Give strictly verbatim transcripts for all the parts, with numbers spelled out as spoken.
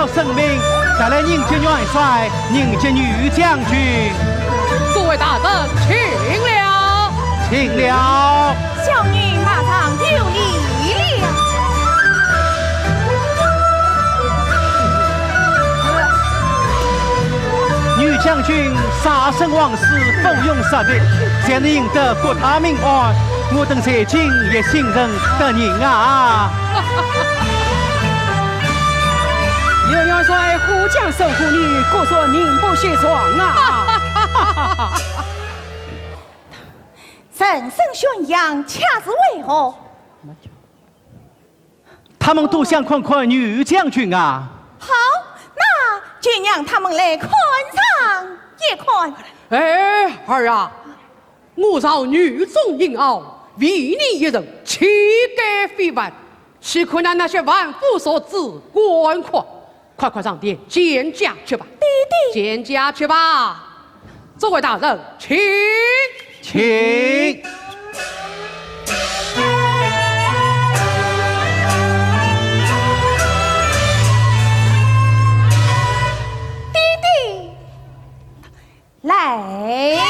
圣命，带来迎接元帅，迎接女将军。诸位大人，请了。请了。小女马上有礼了。女将军舍身亡世，负勇杀敌，才能赢得国泰民安。我等在京也心神得人啊。 刘元帅护将守护你，果说名不虚传啊！人生宣扬，恰是为何？他们都想看看女将军啊。好，那就让他们来看上一看。哎，儿啊， 我朝女中英豪，唯你一人，岂敢非凡？岂可让那些凡夫俗子观看？快快上殿见驾去吧。爹爹。见驾去吧。诸位大人，请。请。 来呀！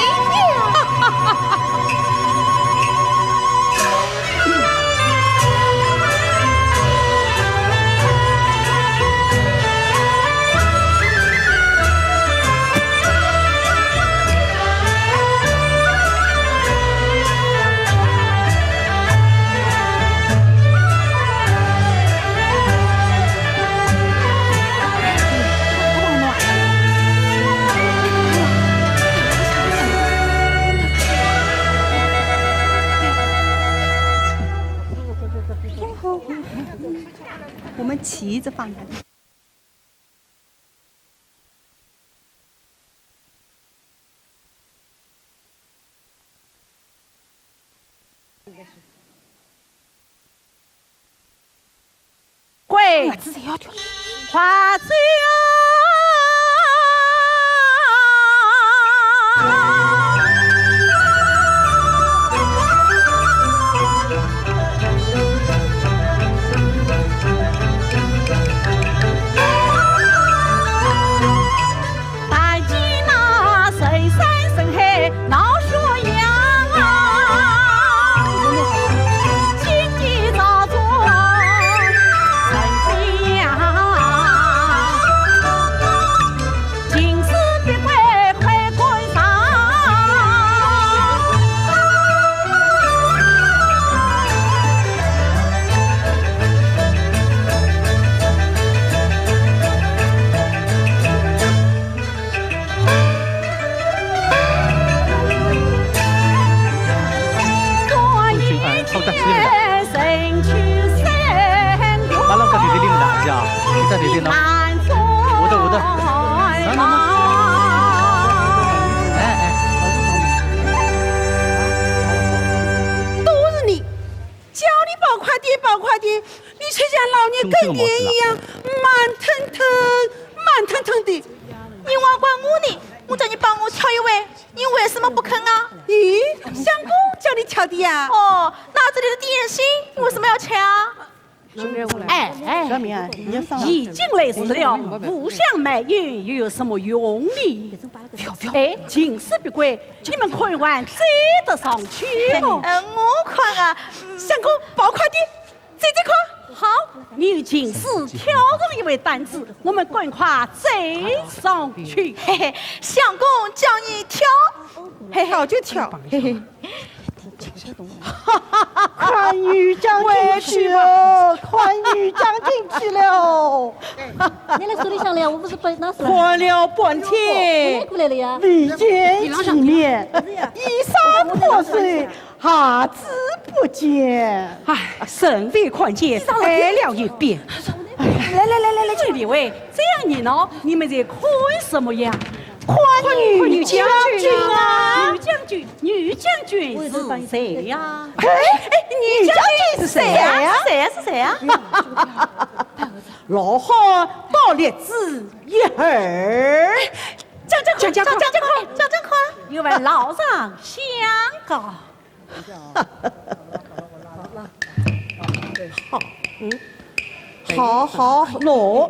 我们旗子放在。 跪，花枝啊！ 都是你，叫你跑快点，跑快点，你却像老年耕田一样，慢腾腾，慢腾腾的。你还管我呢，我叫你帮我挑一位，你为什么不肯啊？咦，相公叫你挑的呀？哦，那这里的点心你为什么要抢？ 哎，哎，已经来迟了，互相埋怨有什么用呢？哎，情势不贵，你们看完再得上去。呃，我看啊，相公，跑快点，走得快。好，你情势挑中一位担子，我们赶快再上去。嘿嘿，相公叫你挑，嘿嘿，挑就挑，嘿嘿。 看女将军去了，看女将军去了。你来手里向了，我不是被拿死了。看了半天，我过来了呀。未见其面，衣衫破碎，鞋子不见。哎，甚未看见，挨了一遍。来来来来来，这里喂，这样一闹，你们在看什么呀？ 看女将军啊！女将军，女将军是谁呀？哎，哎，女将军是谁呀？是谁呀？是谁呀？老汉到列子一会儿，讲讲看，讲讲看，讲讲看，讲讲看，有位老丈相告。 好，嗯，好好喏。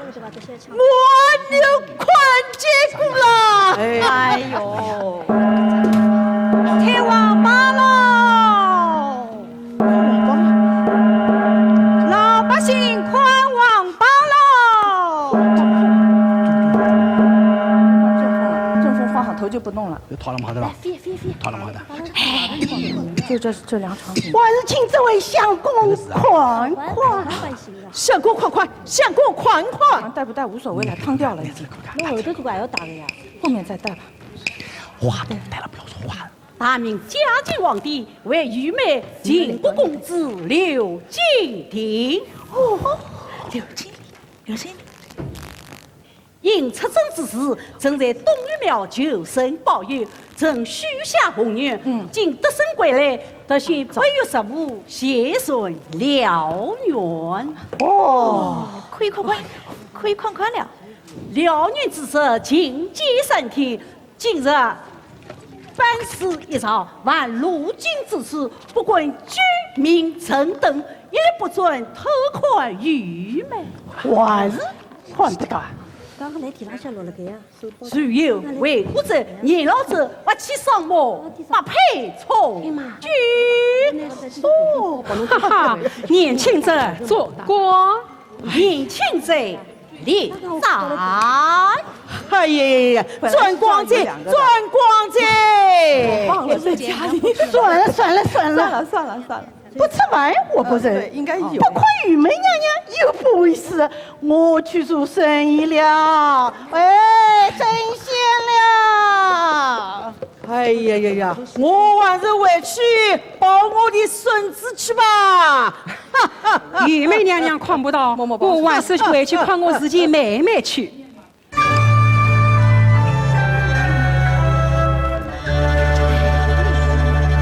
我有看见过了。哎呦，拆王榜喽！老百姓看王榜喽！中风，中风，中风，换好，头就不动了。又讨了毛的了，讨了毛的。哎，就这这两场。我是请这位相公看看。相公看看，相公看看。带不带无所谓了，烫掉了已经。那后头这个还要打的呀？后面再带吧。话都带了，不要说话了。大明嘉靖皇帝为御妹靖国公主刘金定。哦，刘金，刘金。 因出征之时，曾在东岳庙求神保佑，曾许下宏愿，嗯。今得胜归来，特选八月十五谢神辽源。哦，可以看看，可以看看了。辽源之日，觐见三天， 今日班师一朝，凡路经之处，不管居民城等，一律不准偷看御妹。还是看得到啊？刚刚来地浪向落了个呀。如有违规者，年老者，罚其上马，八倍充军。哦，哈哈，年轻者做官。 年轻者立斩。哎呀呀呀，转光哉，转光哉！忘了在家里。算了，算了，算了。算了，算了，算了。不吃饭我不认，哎，对，应该有。不看御妹娘娘又不会死，我去做生意了。哎，真香了。 哎呀呀呀，我还是回去抱我的孙子去吧。哈哈哈。御妹娘娘看不到，我还是回去看我自己妹妹去。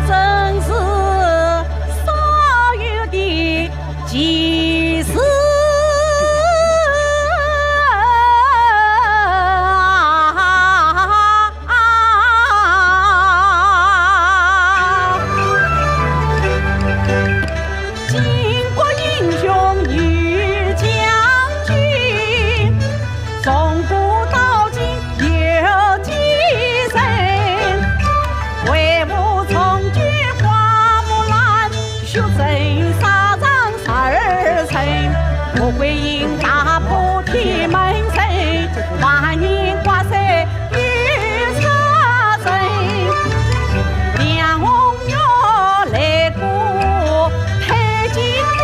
真是少有的奇事。 巾帼英雄女将军，从古到今有几人？唯舞从军花木兰，血染沙场十二城。穆桂英踏破铁门阵，万年挂帅 一车人，梁红玉来过太金殿，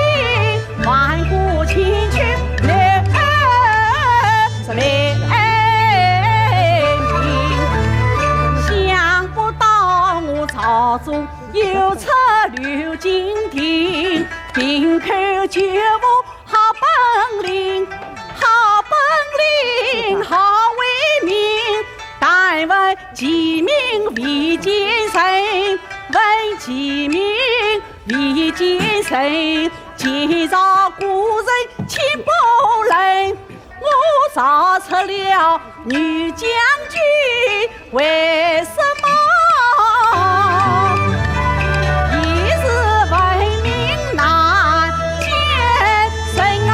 万古千秋留名。想不到我朝中又出刘金定，平口救吴 好本领，好本领，好威名。但闻其名未见人，闻其名未见人。前朝古人千百人，我造出了女将军。 为什么一世闻名难见人啊？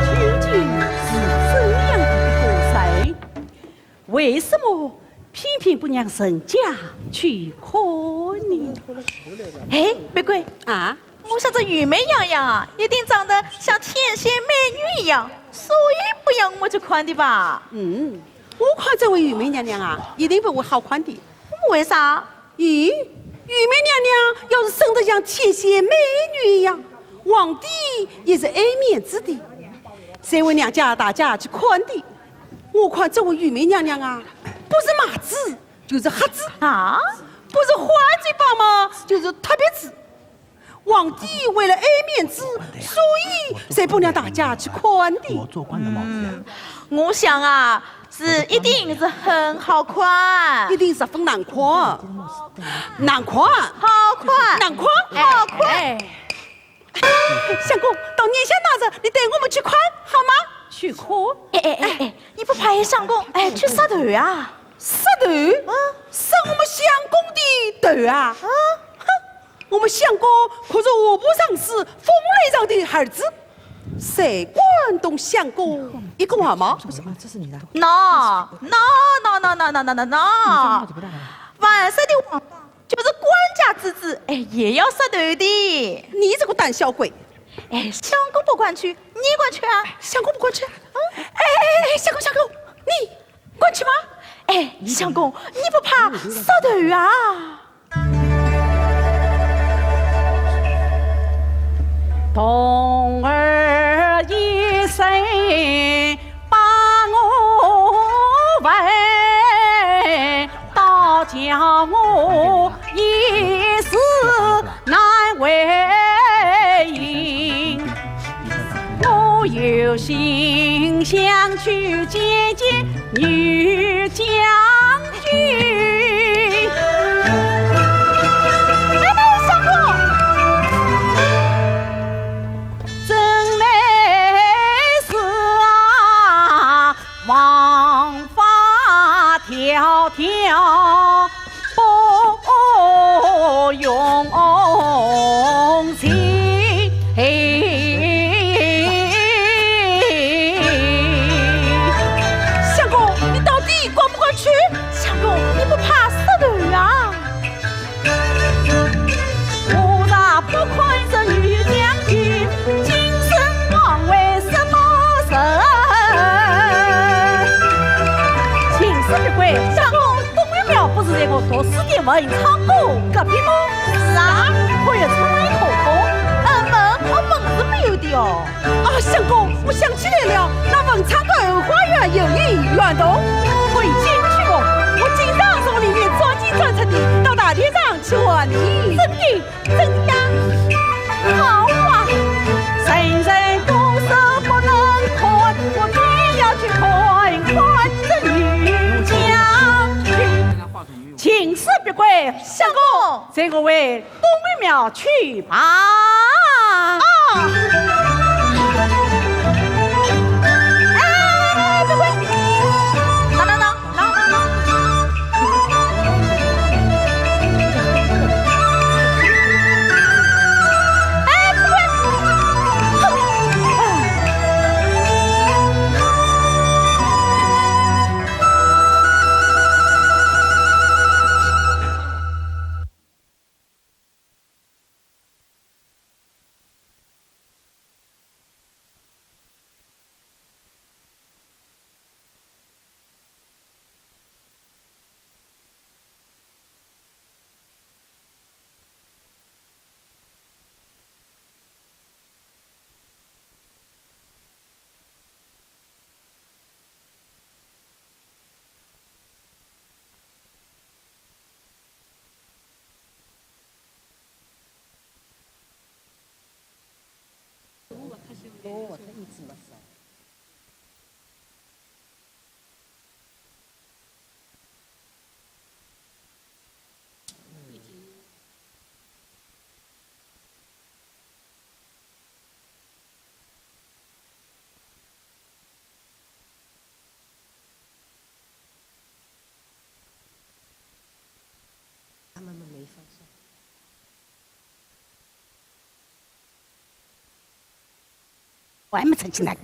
究竟是怎样的一个人？为什么偏偏不让人家去看呢？哎，别个，啊？我想这玉梅娘娘啊，一定长得像天仙美女一样，所以不让我去看的吧？嗯，我看这位玉梅娘娘啊，一定不会好看的。为啥？咦，玉梅娘娘要是生得像天仙美女一样，皇帝也是爱面子的，才会让家大家去看的。我看这位玉梅娘娘啊，不是麻子，就是瞎子。啊？不是花嘴巴嘛，就是塌鼻子。皇帝为了爱面子，所以才不让大家去看的。我做官的帽子呀。嗯，我想啊，是一定是很好看。一定十分难看。难看？好看。难看？好看。哎，哎。相公，到年下那日，你带我们去看，好吗？去看？哎，哎，哎，哎，你不怕相公，哎，去杀头啊？杀头？嗯。杀我们相公的头啊？嗯。哼，我们相公可是户部尚书封雷上的儿子，谁敢动相公一个汗毛？不是，啊，这是你的。No, no, no, no, no, no, no, no. 万岁的皇上就是官家之子，哎，也要杀头的。你这个胆小鬼！哎，相公不敢去，你敢去啊？相公不敢去啊？嗯？哎，哎，哎，相公，相公，你敢去吗？哎，相公，你不怕杀头啊？ 童儿一生把我喂，倒叫我一世难为情。我有心想去见见女将军。哎，相公。 真乃是啊，王法迢迢不容情。相公，你到底敢不敢去？相公，你不怕杀头啊？ 我若不看这女将军，今生还为什么人？情史别怪，相公，东岳庙不是在我读书的文昌阁隔壁吗？是啊，可以出门透透。嗯，门，哦，门是没有的哦。 啊，相公，我想起来了，那文昌阁后花园有一圆洞，可以进去哦。我经常从里面钻进钻出的，到大殿上去玩呢。真的？真的呀？好啊！人人都说不能看，我偏要去看看这女将军。情史别怪，相公，随我回 东岳庙去吧。啊！哎，别怪！等等等，等等等。哎，别怪！哼！他们没放松。 我还没存起来。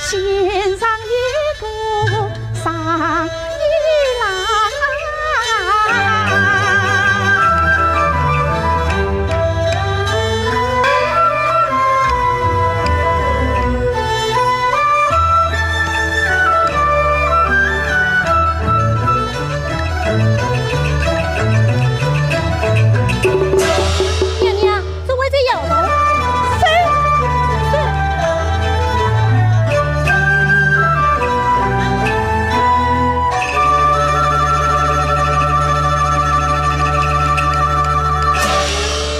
心上一个上一郎。娘娘， 这位在窑洞。是，是。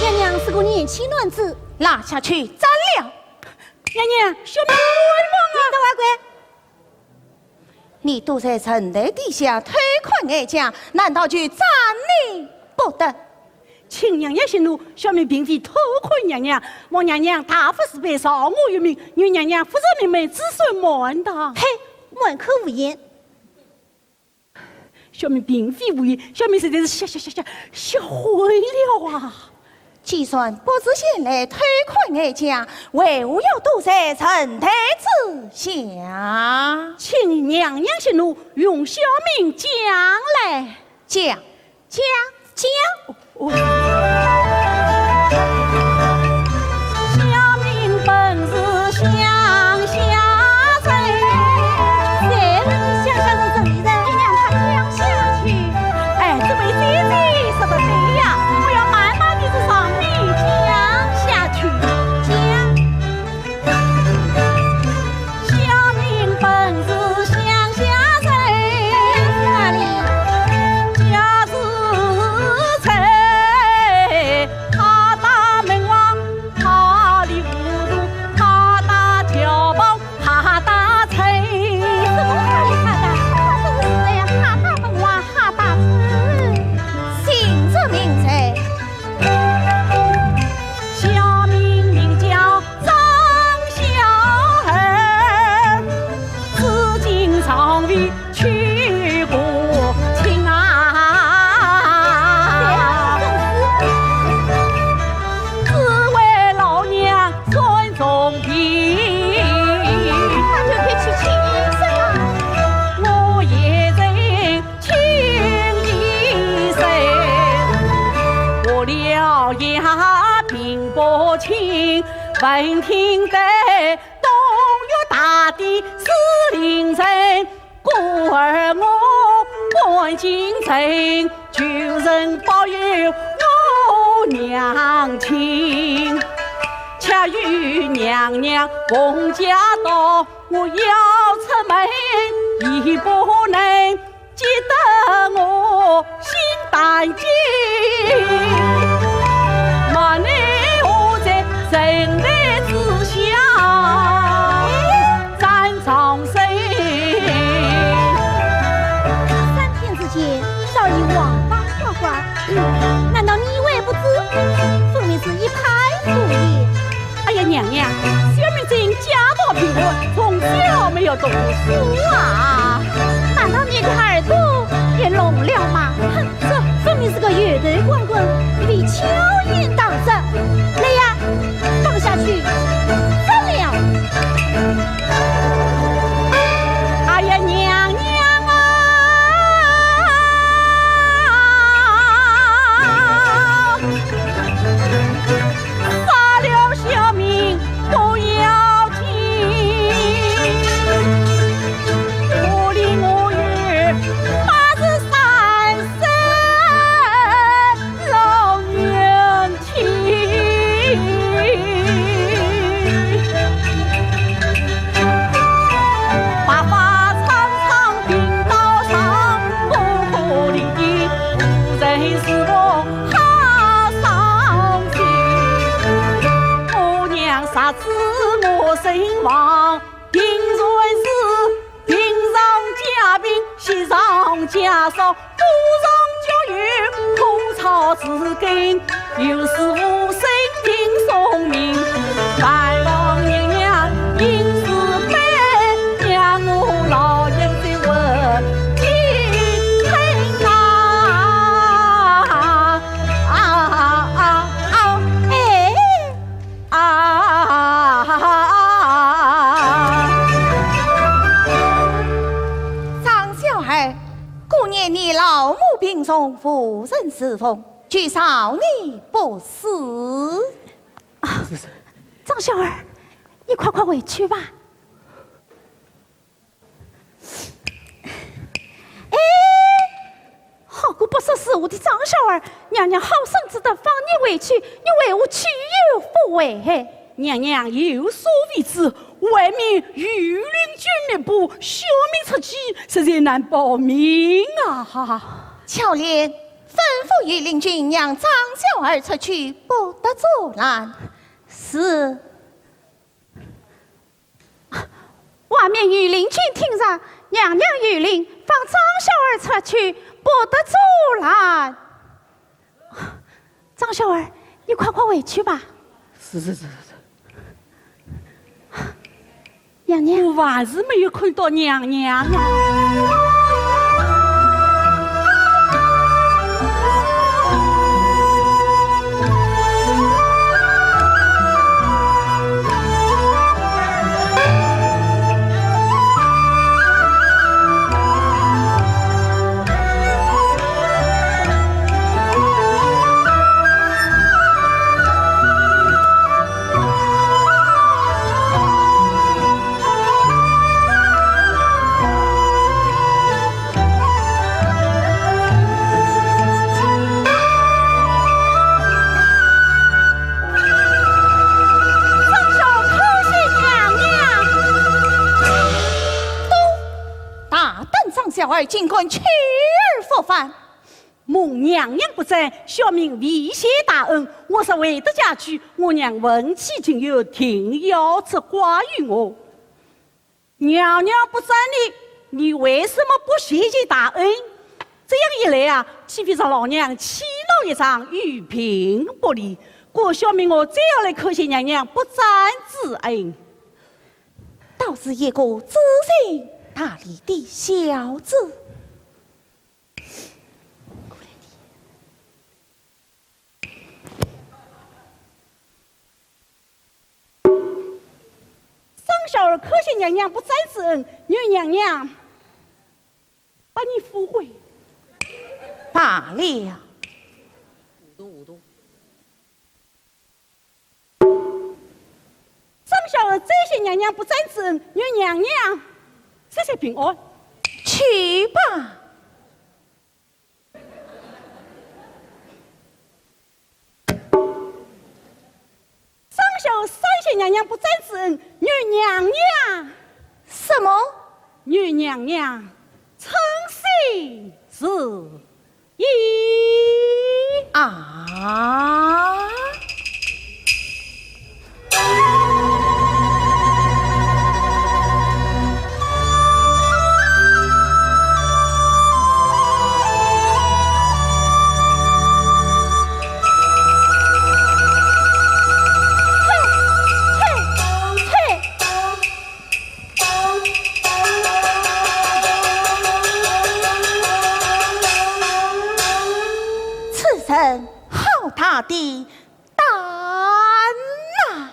娘娘是个年轻男子，拉下去斩了。娘娘，小民冤枉啊！你给我滚！ 你躲在神台底下偷看哀家，难道就斩你不得？请娘娘息怒，小民并非偷看娘娘，望娘娘大发慈悲，饶我一命，愿娘娘复审名门，子孙满堂。嘿，满口胡言！小民并非胡言，小民实在是吓吓吓吓吓坏了啊！ 既然不知前来偷看哀家，为何要躲在神台之下？请娘娘息怒，容小民讲来。讲，讲，讲。哦，哦。小民本是乡下人。谁问你乡下人，城里人？你让他讲下去。 哎，这位姐姐说得对呀，我要慢慢地让你讲下去。讲。小民本是乡下人，家住在哈达门外，哈里糊涂，哈达桥旁， 哈达村。什么哈里哈达？他说的是呀，哈达门外哈达村。姓甚名谁？小名名叫张小二，至今尚未娶过亲啊。谁啊？正是。只为老娘 传宗bil。那就别去请医生啊。我也曾请医生，我了也病不轻，闻听得东岳大帝是灵人， 故而我赶进城，求神保佑我娘亲。恰与娘娘奉驾到，我要出门，亦不能，急得我心胆惊。莫奈何在神台之下 斩张生。三天之前，早已黄发花花，难道你还不知？分明是一派胡言。哎呀，娘娘，小民真家道贫寒，从小没有读过书啊。难道你的耳朵也聋了吗？哼，这分明是个油头光棍，为巧言党争。来呀， 放下去，斩了。哎呀，娘娘啊！杀了小民不要紧，我里我有八十三岁老年 白发苍苍鬓刀长，可可怜的妇人是我好伤心。我娘杀死我身亡，定然是 病上加病，喜上加丧，苦上加忧，苦草之根，又是无声听虫鸣。万望娘娘因慈悲，让我老娘再活几天啊！啊啊啊啊！哎！ 啊！从无人侍奉，就饶你不死。啊，张小二，你快快回去吧。哎，好个不识时务的张小二，娘娘好生值得放你回去，你为何去又不回？娘娘有所未知，外面御林军密布，小民出去实在难保命啊！巧莲，吩咐御林军让张小二出去，不得阻拦。是。外面御林军听着，娘娘有令，放张小二出去，不得阻拦。张小二，你快快回去吧。是是是是是。娘娘。我还是没有看到娘娘啊。张小二叩谢娘娘。都，大胆张小二，竟敢去而复返！ 蒙娘娘不斩，小民未谢大恩。我若回得家去，我娘问起近忧，定要责怪于我。娘娘不斩你，你为什么不谢谢大恩？这样一来啊，岂非让老娘气恼一场，于病不利？故小民我再要来叩谢娘娘不斩之恩。倒是一个知书达理的孝子。 张小二叩谢娘娘不斩之恩，愿娘娘把你复回。罢了。张小二再谢娘娘不斩之恩，愿娘娘岁岁平安。去吧。 张小二三谢娘娘不斩之恩，愿娘娘。什么？愿娘娘称心如意。啊！ 此人好大的胆呐！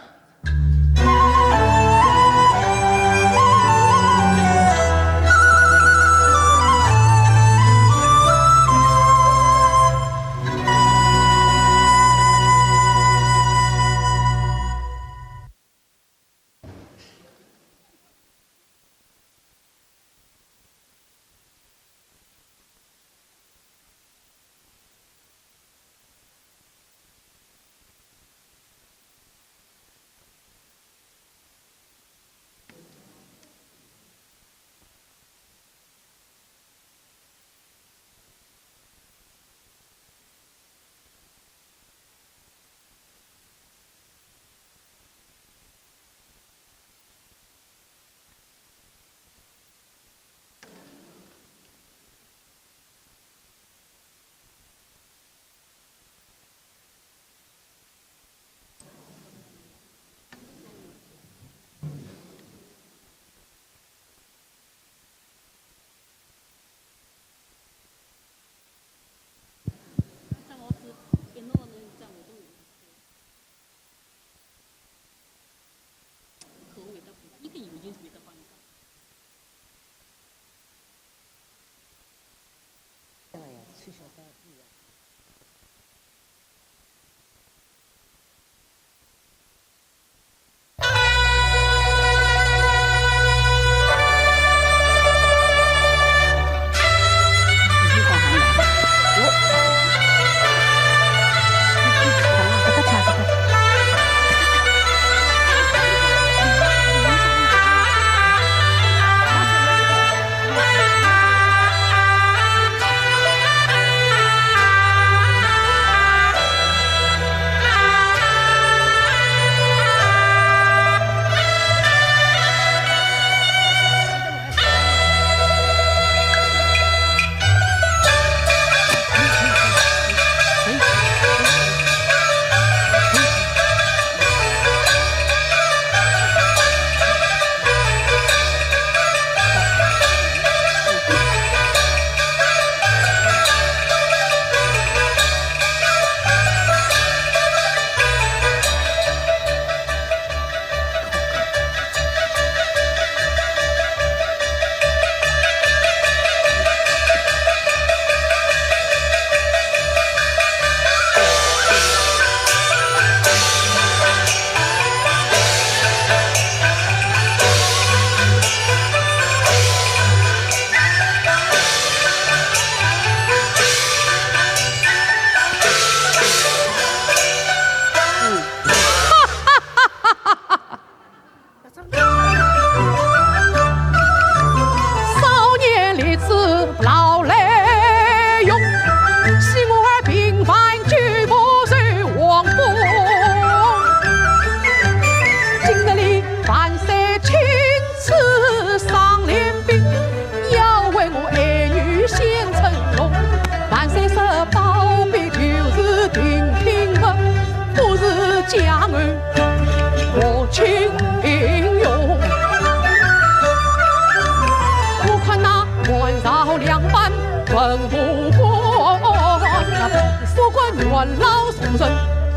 老圣人，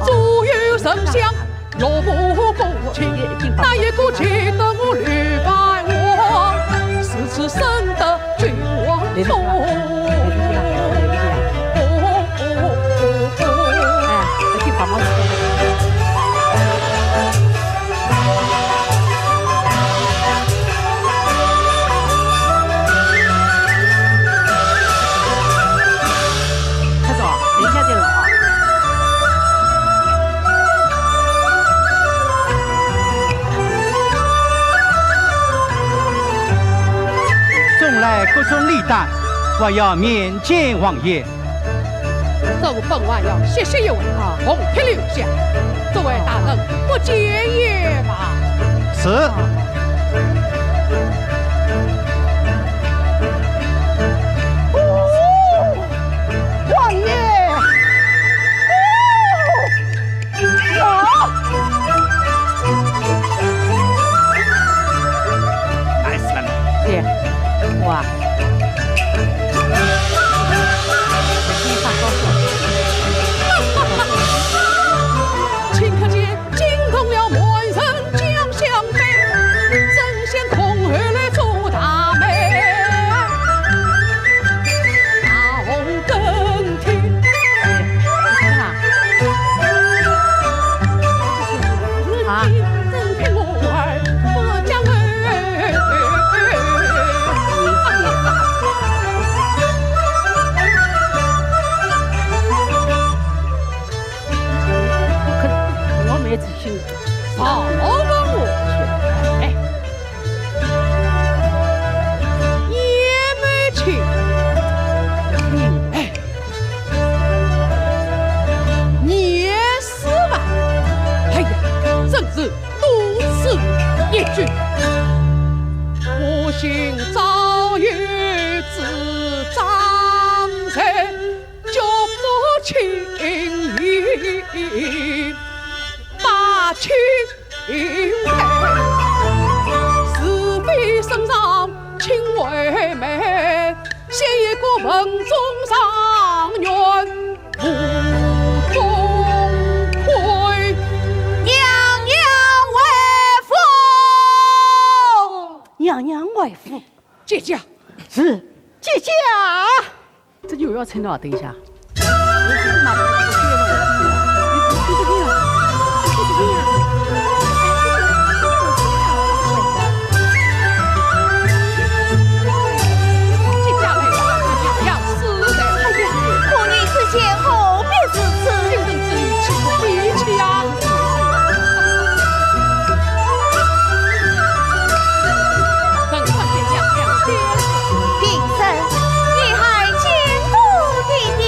左右丞相，岳父母亲，哪一个值得我刘备我如此深得君王宠？哎，要听黄毛。 快走，等一下再走啊。送来各种礼单，还要面见王爷。 这个本王要歇息一会，啊，红帖留下，诸位大人不见也罢。是。哦，王爷。哦，啊。哎，是了。姐，我啊。 请看见惊动了满人将相悲，争先恐后来做大媒，大红更替。啊。 我可，我没自信。好，我问我，哎，也没请。哎，你也是吧？哎呀，真是多此一举。不幸早有主张才， 绝不轻易把亲配。是非圣上亲为媒，选一个门中状元，无中愧。娘娘回府。娘娘回府。姐姐。是。姐姐啊。 这又要撑到，等一下。哎呀，父女之间何必如此？ 平身，女孩见过爹爹。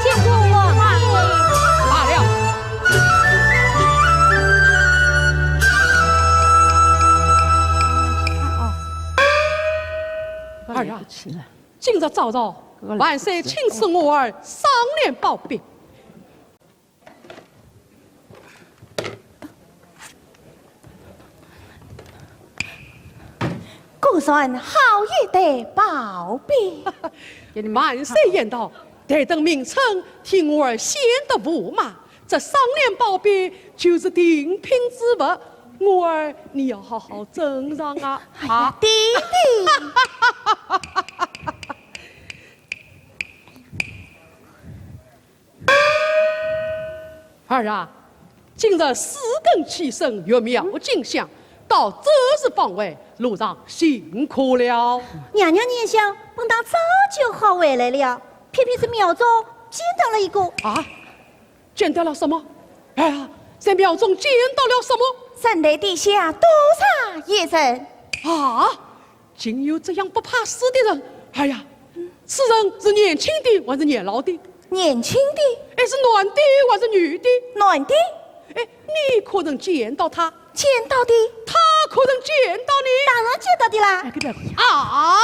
见过王爷。罢了。儿啊，今日早朝，万岁亲赐我儿双联宝笔。 果然好一对宝笔。万岁言道，待等明春替我儿选得驸马，这双联宝笔就是定品之物，我儿你要好好珍藏啊！哎呀，啊，爹爹。 儿啊，今日四更起身，越庙进香，到这时方回，路上辛苦了。娘娘念想，本当早就好回来了，偏偏是庙中见到了一个。啊？见到了什么？儿啊，在庙中见到了什么？神台底下多站一人。啊？ 竟有这样不怕死的人！儿呀，此人是年轻的还是年老的？年轻的。哎，是男的还是女的？男的。哎，你可曾见到他？见到的。他可曾见到你？当然见到的啦。哎，这个啊！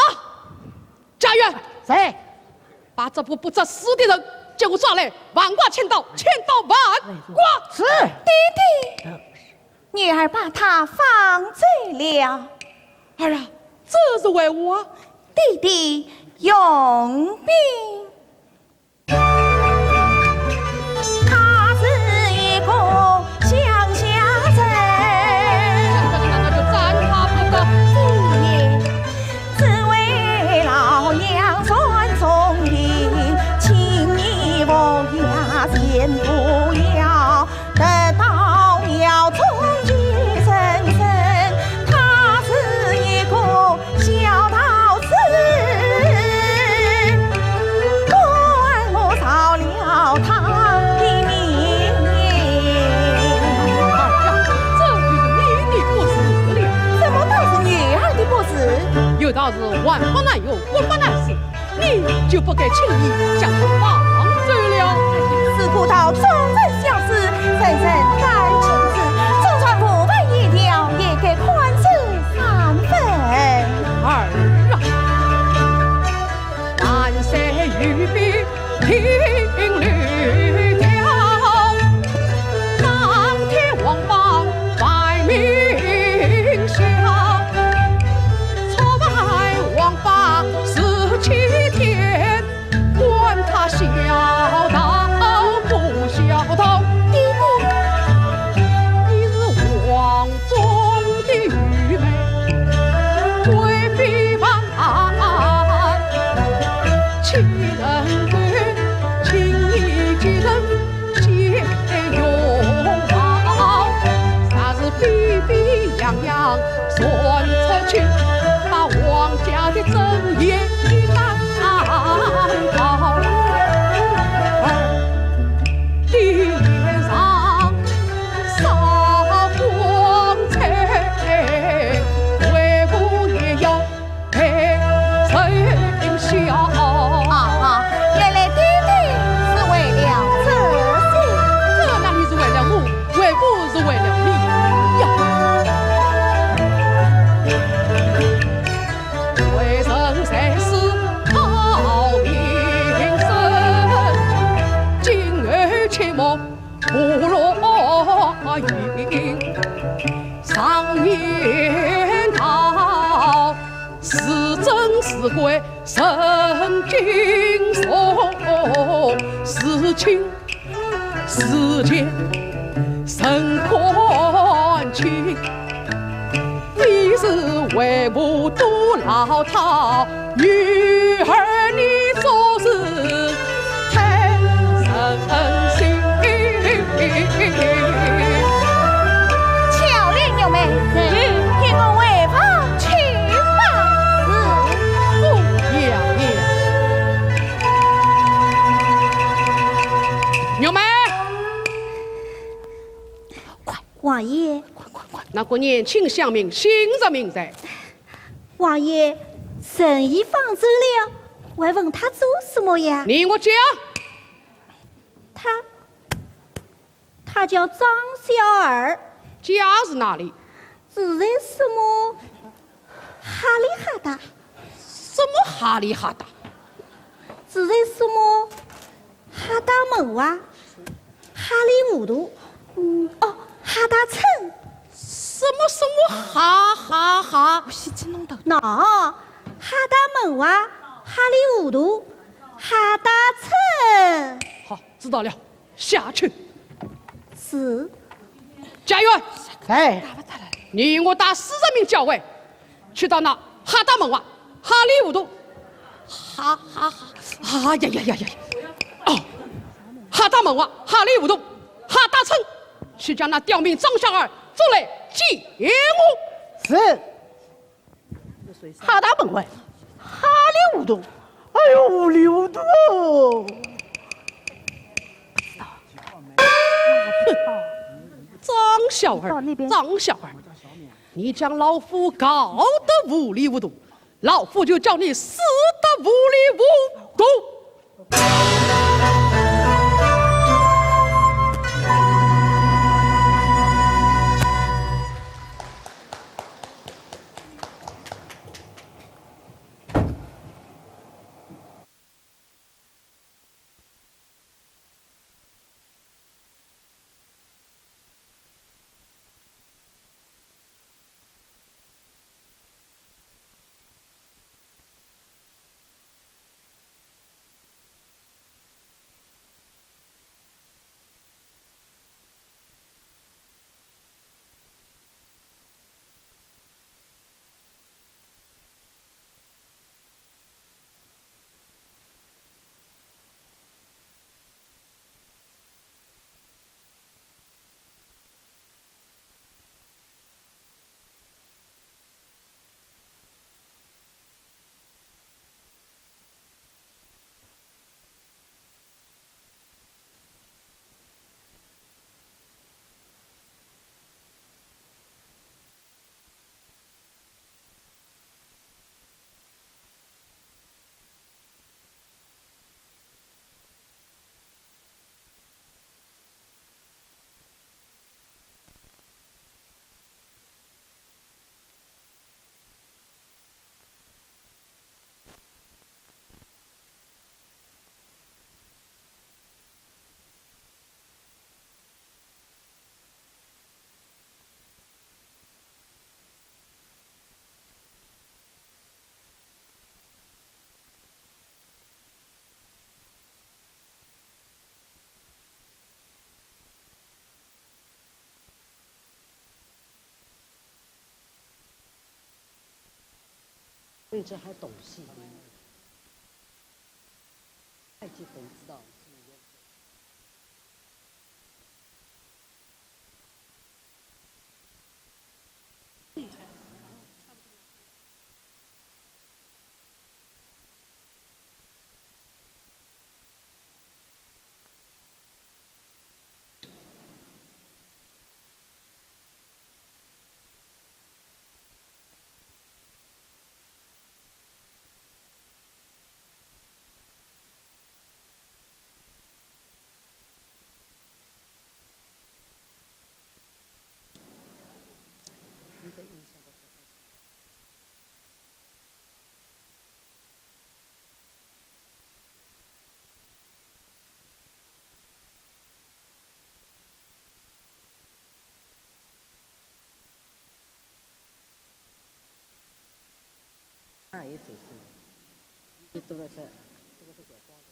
家院。在。把这个不知死的人给我抓来，万剐千刀，千刀万剐。是。爹爹。 女儿把他放走了。儿啊，这是为何啊？爹爹用兵。道是万法难容，万法难施，你就不该轻易将他放走了。自古道众人相思，人人感情至，纵然无犯一条，也该宽恕三分。儿啊，万岁御笔定律条，当天王法万民效。 错犯王法十七天，管他孝道不孝道。爹爹，你是王中的愚妹，贵妃旁，岂能够轻易给人 借用宝，若是飞飞扬扬传出去，把王家的尊严给打破。地上扫光彩，为父也要 陪人笑。啊，原来爹爹是为了这些。这哪里是为了我，为父是为了你呀。为人才是好名声，今后切莫胡乱言。常言道， 是真是鬼，人惊动，是亲是贱，人看清。非是为母多老套，女儿你做事 太任性。巧莲玉妹，给我回房去吧。是。不要呀。玉妹，快，王爷。快快快，那个年轻乡民姓甚名谁？王爷，人已放走了，还问他做什么呀？你给我讲。 他，他叫张小二。家住哪里？住在什么哈里哈达。什么哈里哈达？住在什么哈达门外，哈里糊涂。嗯，哦，哈达村。什么什么哈哈哈？我是真弄懂。喏，哈达门外，哈里糊涂，哈达村。好， 知道了，下去。是。家院。哎。你与我带四十名校尉，去到那哈达门外，哈里糊涂，哈哈哈，哎呀呀呀呀！哦，哈达门外，哈里糊涂，哈达村，去将那刁民张小二捉来见我。是。 哈达门外，哈里糊涂，哎呦，糊里糊涂哦。张小二，到那边。张小二，你将老夫搞得糊里糊涂，老夫就叫你死得糊里糊涂。所以这还懂戏的，太激动，知道。那也挺酷的，这都是这个是小光的。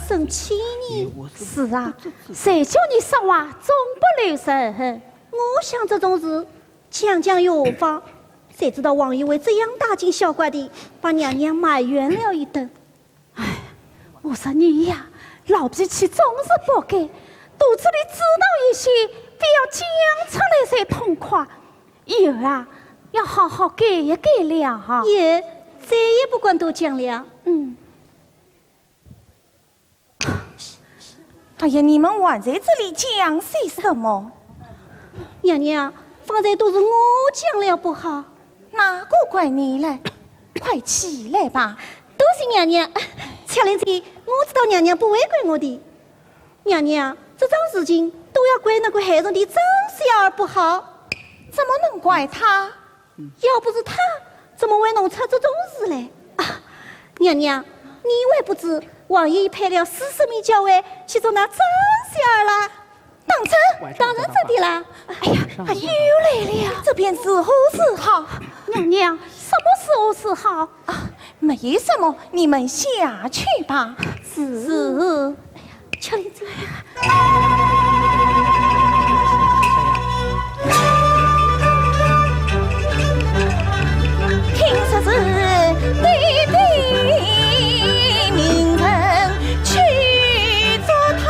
生气呢？是啊，谁叫你说话总不留神？我想这种事讲讲又何妨？谁知道王爷会这样大惊小怪的，把娘娘埋怨了一顿。哎，我说你呀，老脾气总是不改，肚子里知道一些，非要讲出来才痛快。以后啊，要好好改一改了哈。也，再也不敢多讲了。嗯。 哎呀，你们还在这里讲些什么？娘娘，方才都是我讲了不好。哪个怪你嘞？快起来吧。多谢娘娘。巧莲姐，我知道娘娘不会怪我的。娘娘，这桩事情都要怪那个害人的张小二不好。怎么能怪她？ 要不是她，怎么会弄出这种事来？啊，娘娘，你还不知，王爷已派了四十名校尉去捉那张小二啦。当真？当然真的啦。哎呀，哎，又来了，这便如何是好？娘娘，什么如何是好？啊，没什么，你们下去吧。是。是。 巧莲姐。听说是爹爹命人去捉她，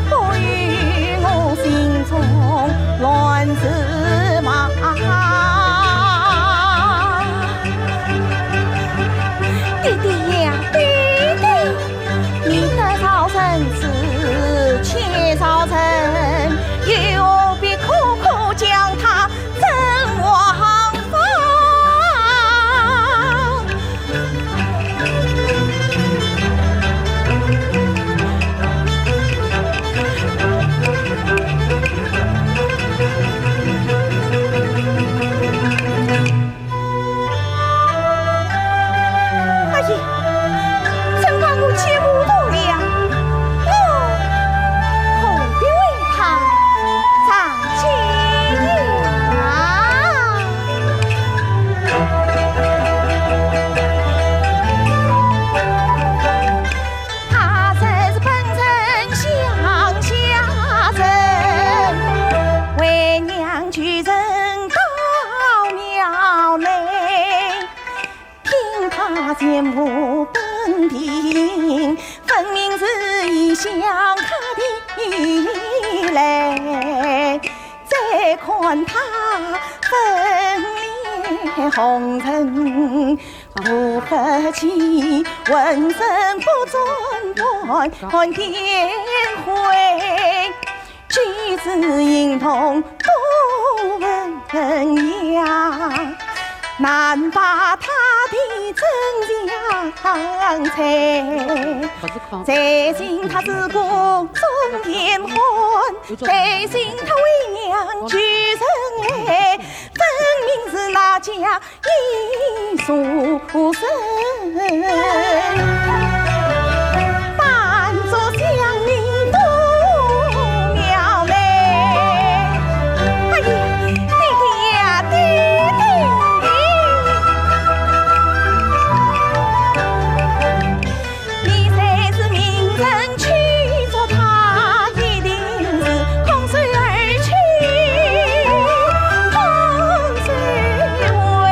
不由我心中乱如麻。 爹爹呀，爹爹，你得饶人处且饶人，又何必苦苦将她整王法？ 哎呀，真把我激糊涂了，我何必为她上街呀？ 他若是本城乡下人，为娘求情到庙内，听他全部本地人，分明是异乡客的来。再看他粉脸红唇， 无客气，浑身不转般般点灰，举止行动多文雅，难把他的真相猜。再寻他是个中年汉，再寻他为娘求情来，分明是那家 一族人，扮作乡民到庙内。哎呀，爹爹呀，爹爹！ 你若是命人去捉她，一定是空手而去，空手回。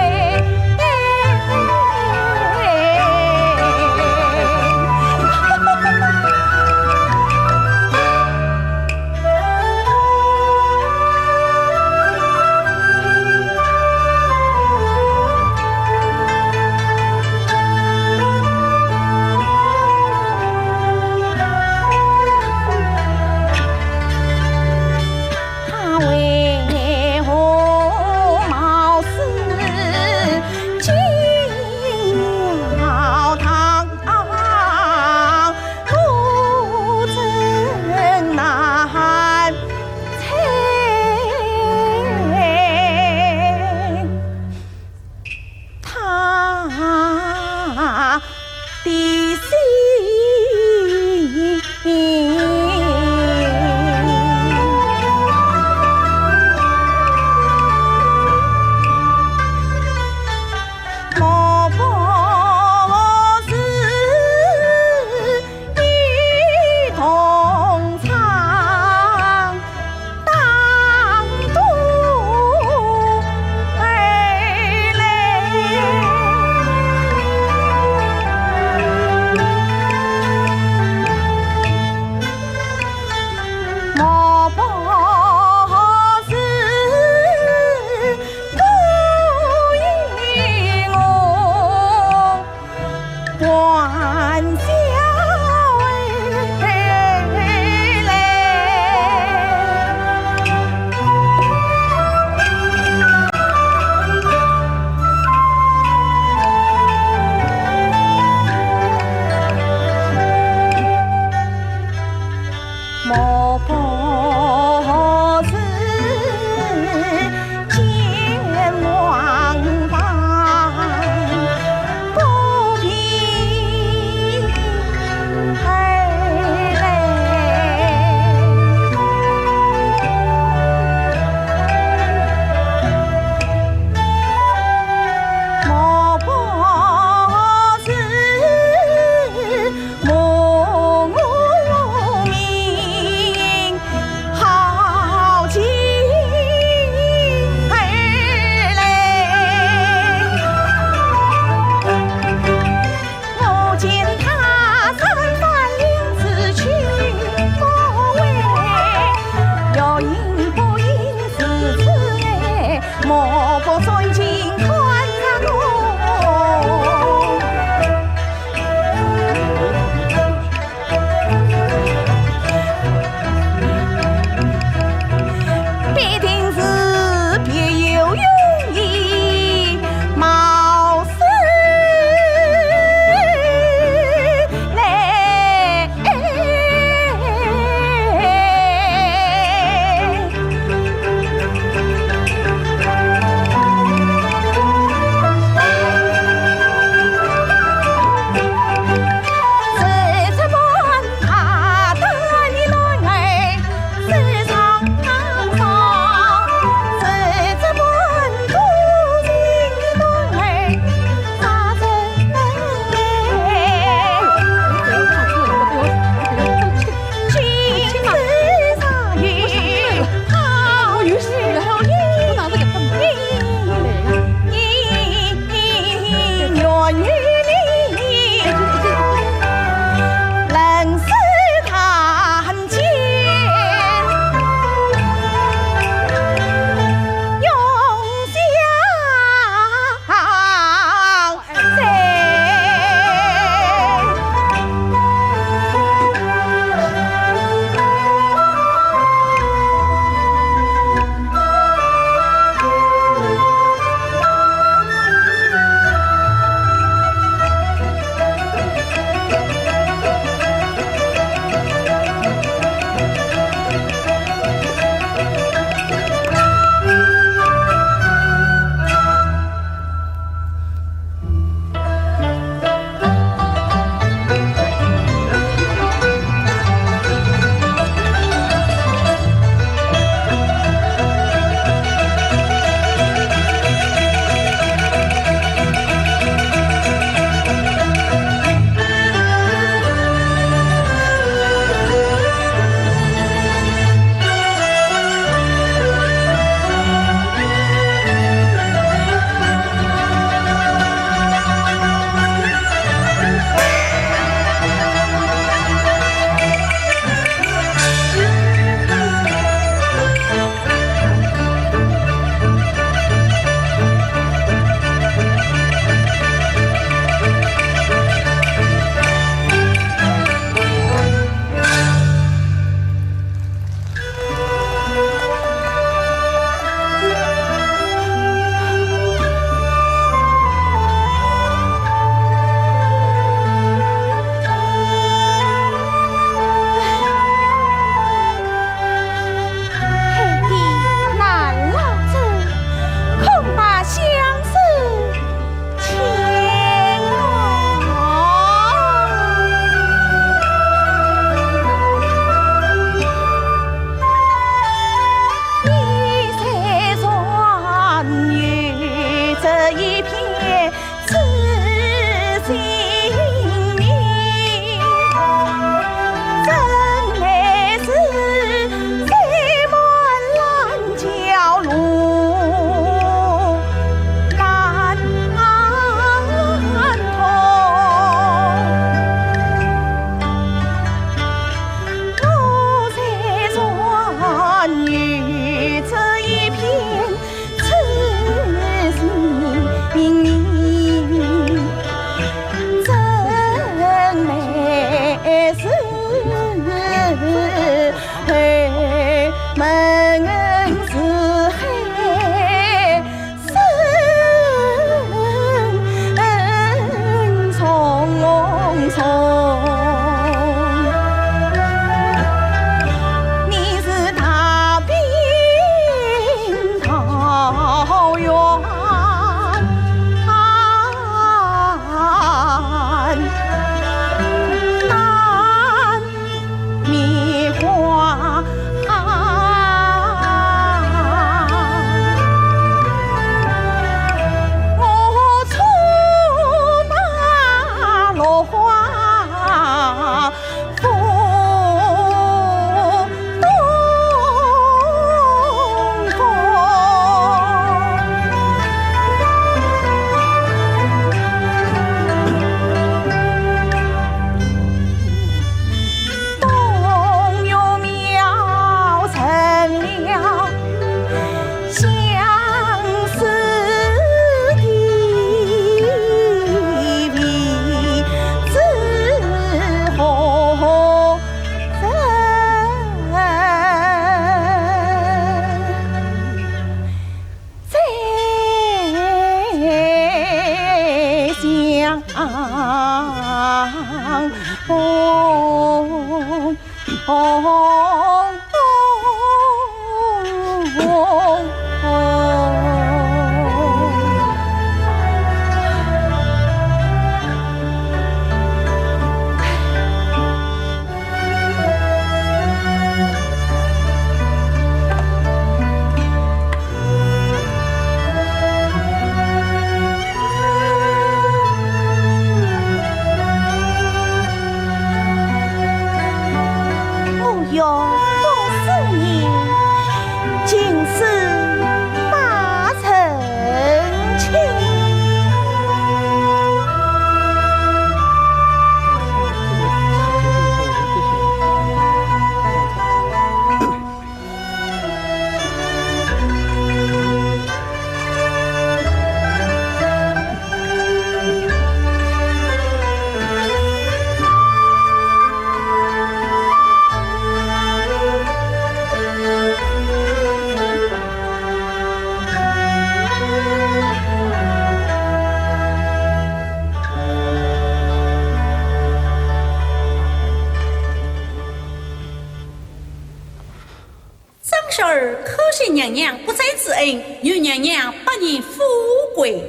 目不转睛看着我。必定是别有用意，貌似来儿叩谢娘娘不斩之恩，愿娘娘百年富贵。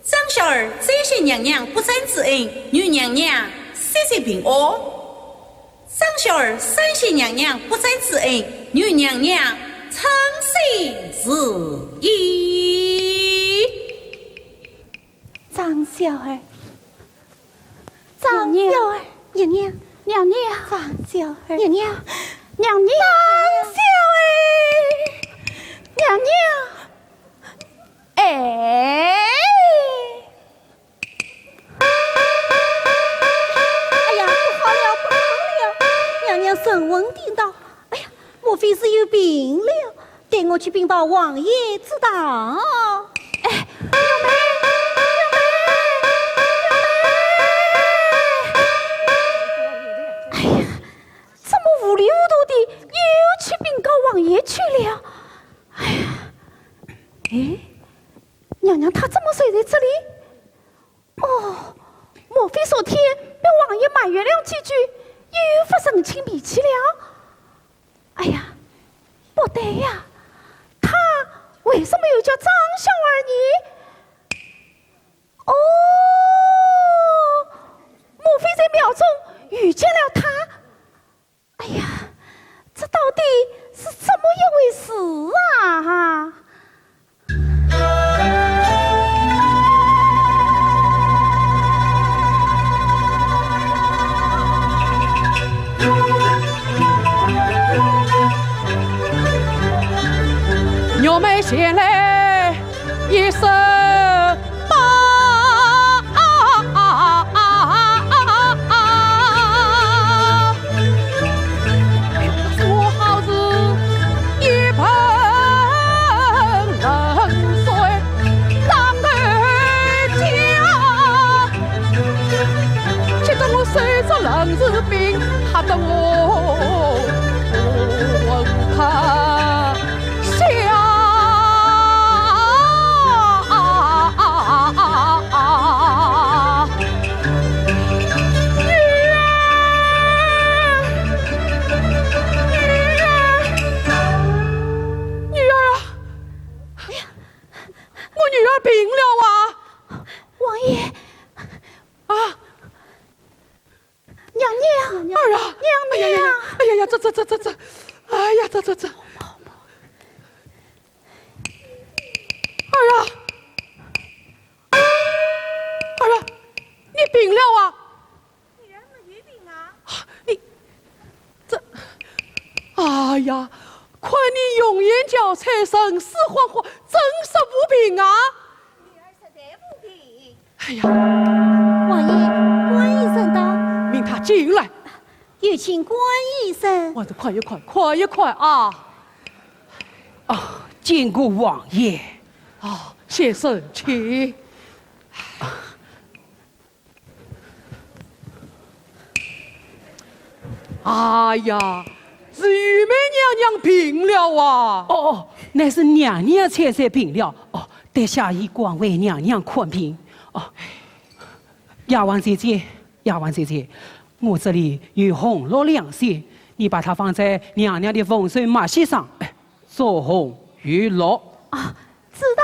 张小二再谢娘娘不斩之恩，愿娘娘岁岁平安。张小二三谢娘娘不斩之恩，愿娘娘长寿如意。张小二，张小二，娘娘，娘娘，张小二，娘娘，娘娘，张小二，娘娘。 哎，哎呀，不好了，不好了！娘娘神魂颠倒，哎呀，莫非是有病了？待我去禀报王爷知道。哎，玉梅，玉梅，玉梅！哎呀，怎么糊里糊涂的又去禀告王爷去了？哎呀，哎， 娘娘她怎么睡在这里？哦，莫非昨天被王爷埋怨了几句，又发神经脾气了？哎呀，不对呀，她为什么又叫张小二呢？哦，莫非在庙中遇见了她？ 哎呀，这到底是怎么一回事啊？ 女儿啊，我女儿病了啊！王爷，啊， 娘娘，儿啊，娘娘，哎呀呀，哎呀呀，这这这这这，哎呀，这这这，儿啊，儿啊，你病了啊？女儿没有病啊。你这，哎呀，看你容颜憔悴，神思恍惚，真是无病啊？女儿实在无病。 哎呀，王爷，观医生到。命他进来。有请观医生。快点，快一快，快一快啊！啊，见过王爷。啊，先生，请。哎呀，是玉梅娘娘病了啊！哦，哦，乃是娘娘千岁病了。哦， 待小医官为娘娘看病。哦，丫鬟姐姐，丫鬟姐姐，我这里有红络两线，你把它放在娘娘的凤袖马膝上，哎，作红有络。啊，知道。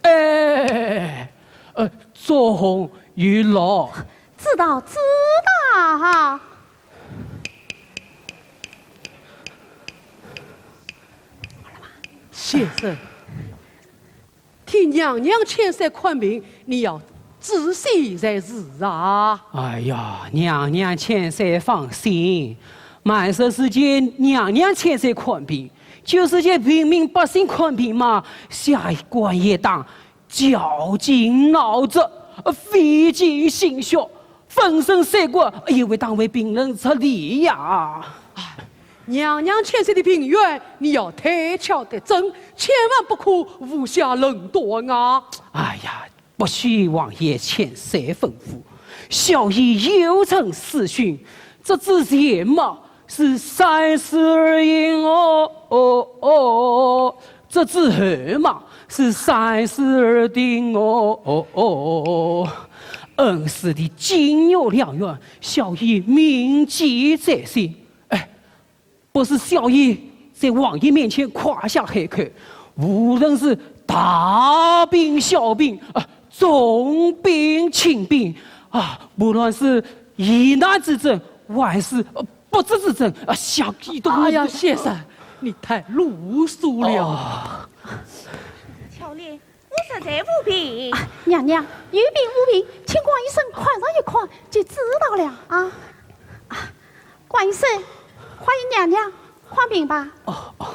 哎，呃，作红有络。知道，知道。 先生，替娘娘千岁看病，你要仔细才是啊。哎呀，娘娘千岁放心，满说是替娘娘千岁看病，就是替平民百姓看病嘛，下官也当 绞尽脑汁，费尽心血，粉身碎骨，也为当为病人出力呀。哎，娘娘千岁的病源，你要推敲得真，千万不可妄下论断啊！哎呀，不许王爷千岁吩咐，小医有证实讯，这只前嘛是三思而行哦，哦，哦。 这之后嘛，是三思而定哦，哦，哦，哦。恩师的金玉良缘，小医铭记在心。哎，不是小医在王爷面前夸下海口，无论是大病小病啊，重病轻病啊，无论是疑难之症，还是呃不治之症啊，想必都能。哎呀，先生，你太啰嗦了。哦。巧莲，我实在无病。啊，娘娘，有病无病，请观医生看上一看就知道了啊。啊，观医生，快与娘娘看病吧。哦，哦。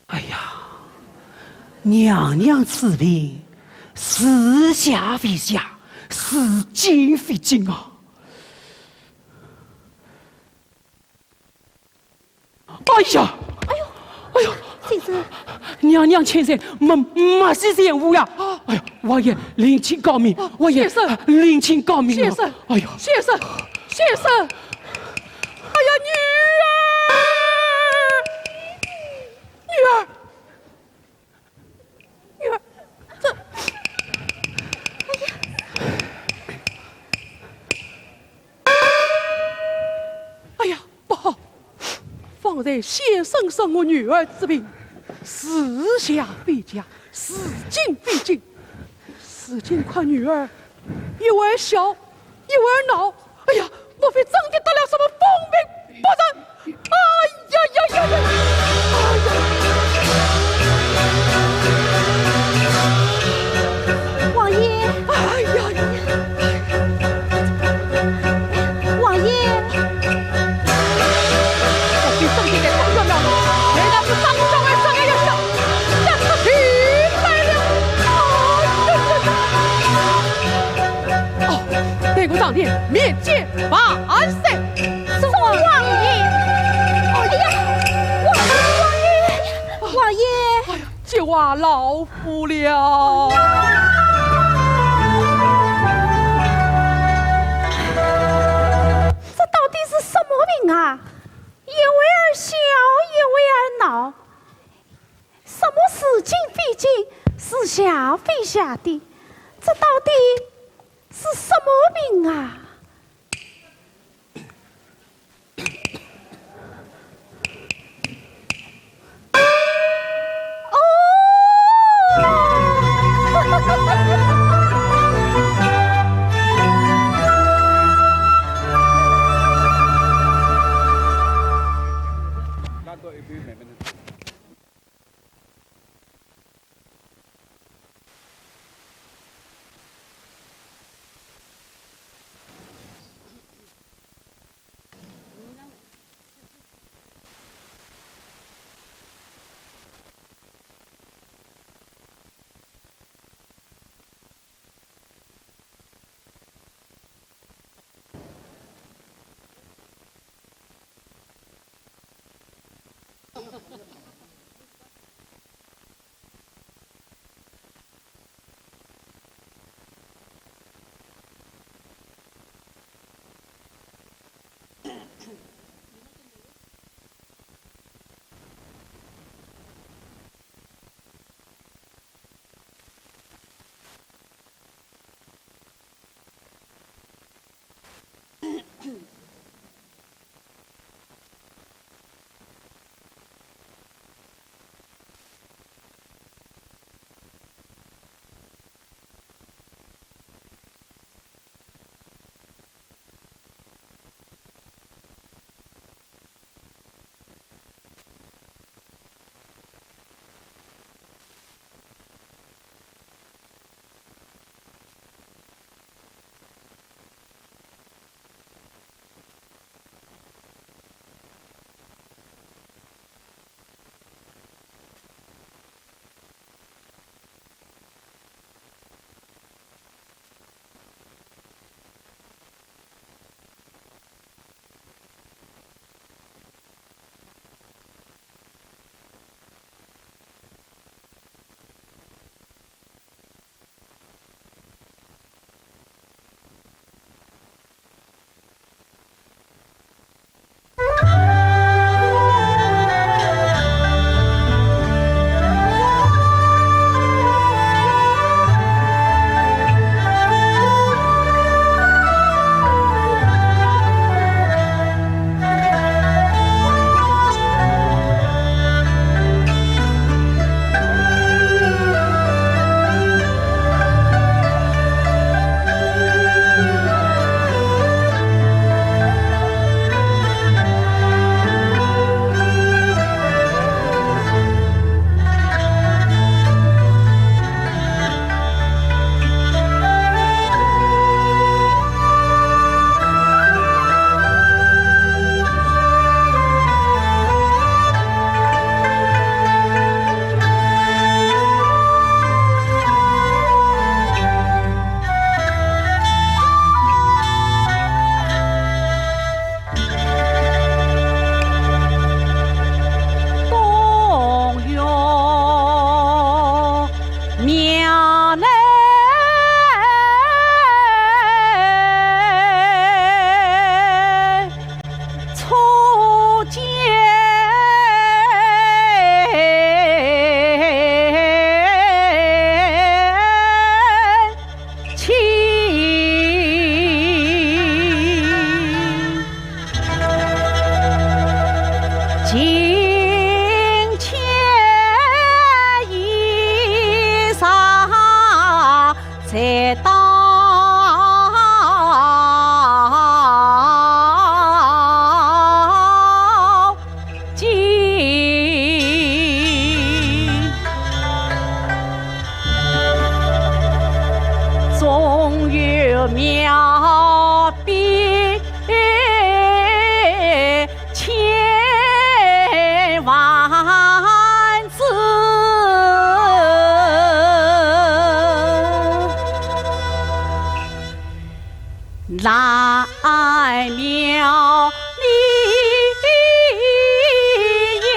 哎呀，娘娘此病，似假非假，似真非真啊！哎呀，哎呦，哎呦，先生，娘娘千岁，没，没事，先生呀！哎呀，王爷，另请高明，王爷，先生，另请高明啊！先生，哎呀，先生，先生，哎呀，女儿，女儿， 女儿，这，哎呀，哎呀，不好！方才先生说我女儿之病，似假非假，似真非真。如今看女儿，一会儿笑， 一会儿闹，哎呀，莫非真的得了什么疯病不成？哎呀呀呀呀！哎呀！王爷！哎呀呀！王爷！莫非真的在疯了？难道是张小孩说的要笑，笑出地来了？哎呀呀呀！ 哦，待我上殿面见万岁。是王爷。哎呀，王，王爷，王爷。哎呀，这话老夫了。这到底是什么病啊？一会儿笑，一会儿闹。 什么似真非真，似假非假的，这到底是什么病啊？哦！妙笔千万字。南庙里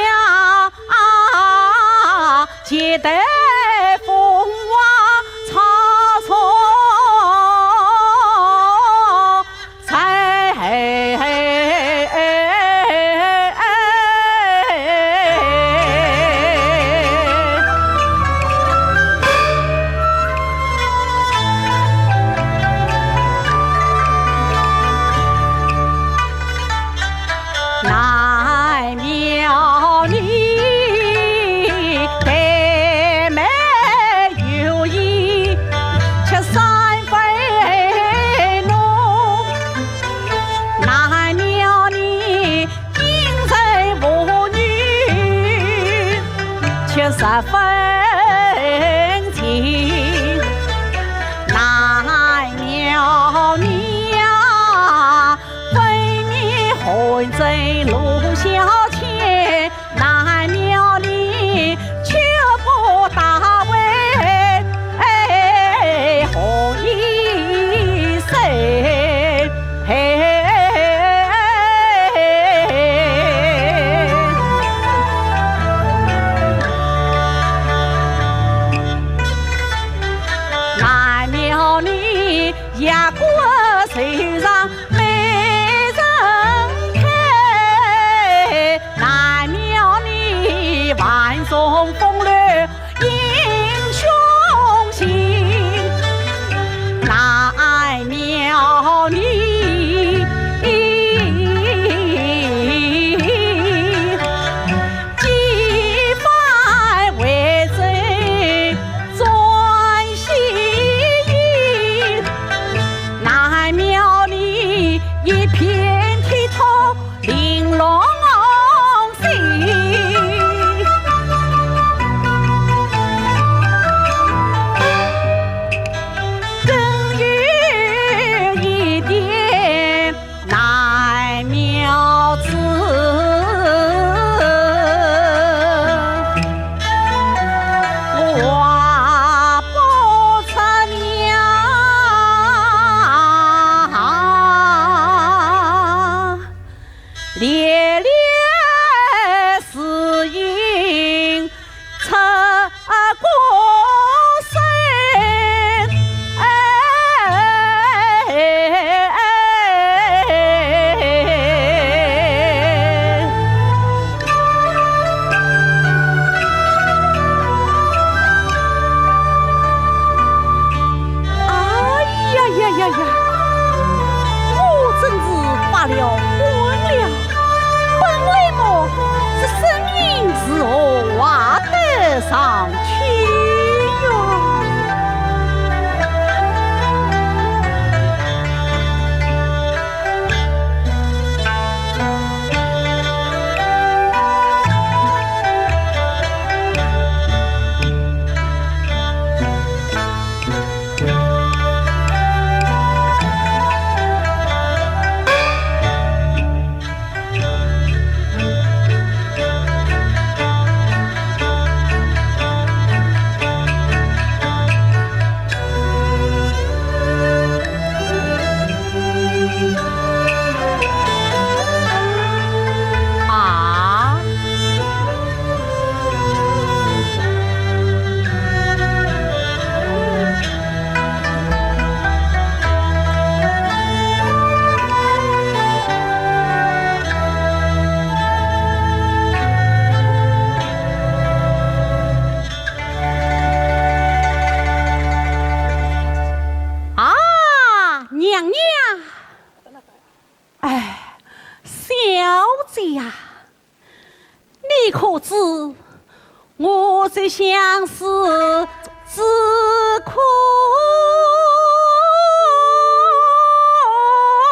呀，结得凤凰草草在。南庙里，对门有一吃三分浓。南庙里，因人妇女吃十分清。南庙里呀， 分明红灯笼小牵，南庙里，却不打围红衣袖。南庙里， 夜观水上美人开，南庙里，万种风流英雄行。南庙里， 几番回转转西行，南庙里，一片铁塔玲珑心。更有一点 难描字，画不出描。烈烈诗音 出孤身。哎呀呀呀呀！我真是发了昏了。 本来么，这声音如何画得上去哟？啊。 啊，娘娘！哎，小姐呀，你可知我这相思之苦啊？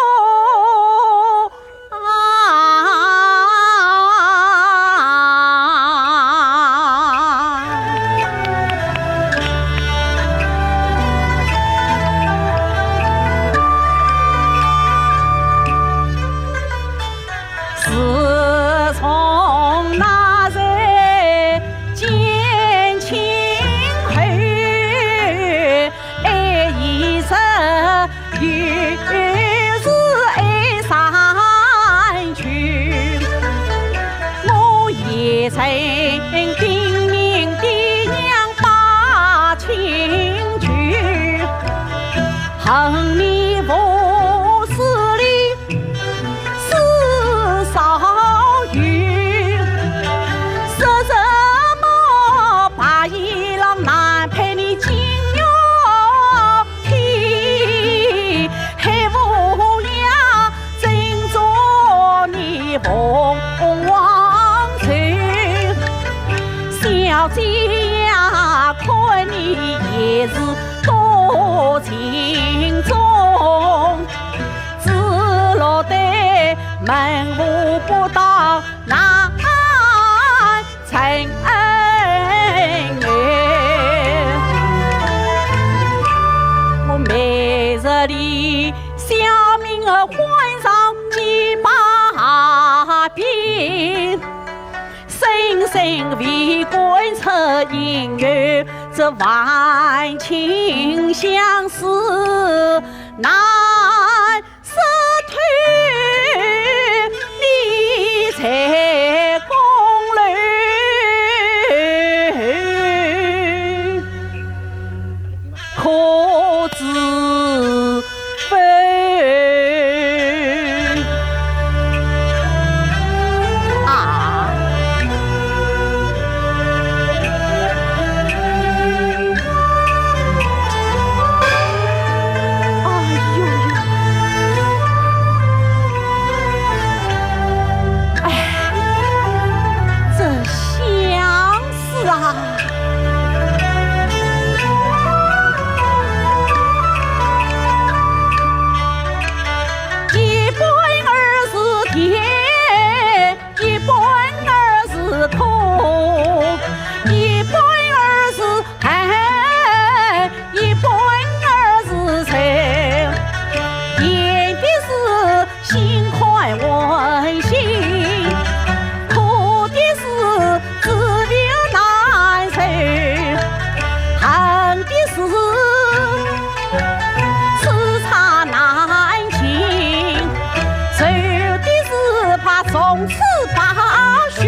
恩义父子里世上有，说什么白衣郎难配你金玉体，黑无涯正中你凤凰愁。小姐呀，看你也是 多情种，只落得门户不当难成哎。我每日里小名儿换上几把遍， 生生为官出银元，这万金相思难舍脱，你在宫楼可知 分。啊。哎呦呦。哎，这相思啊。 一半儿是甜，一半儿是苦，一半儿是恨，一半儿是愁。甜的是 心宽温馨，苦的是滋味难受，恨的是痴缠难尽，愁的是怕从此罢休。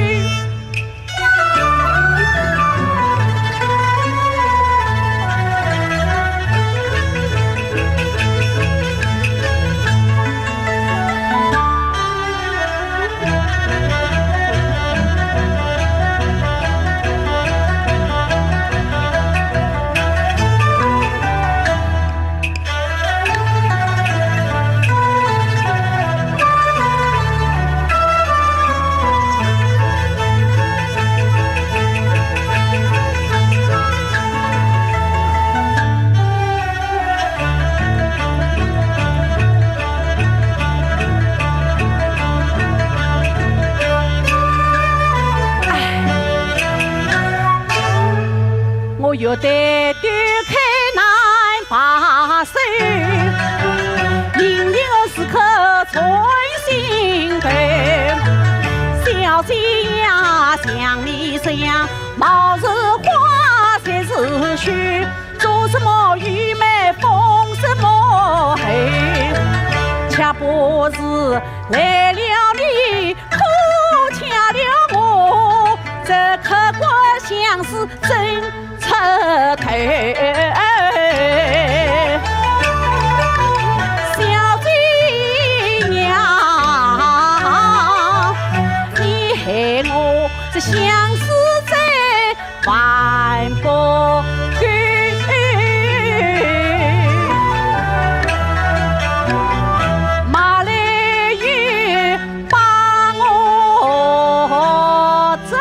我欲对对开难罢休，莺莺儿时刻存心头。小姐呀，想你想，貌似花才是虚，做什么愚昧疯什么后？却不是来了你， 可巧了我，这刻骨相思真出头。小姐呀，你害我这相思在 万不够。马来又把我争，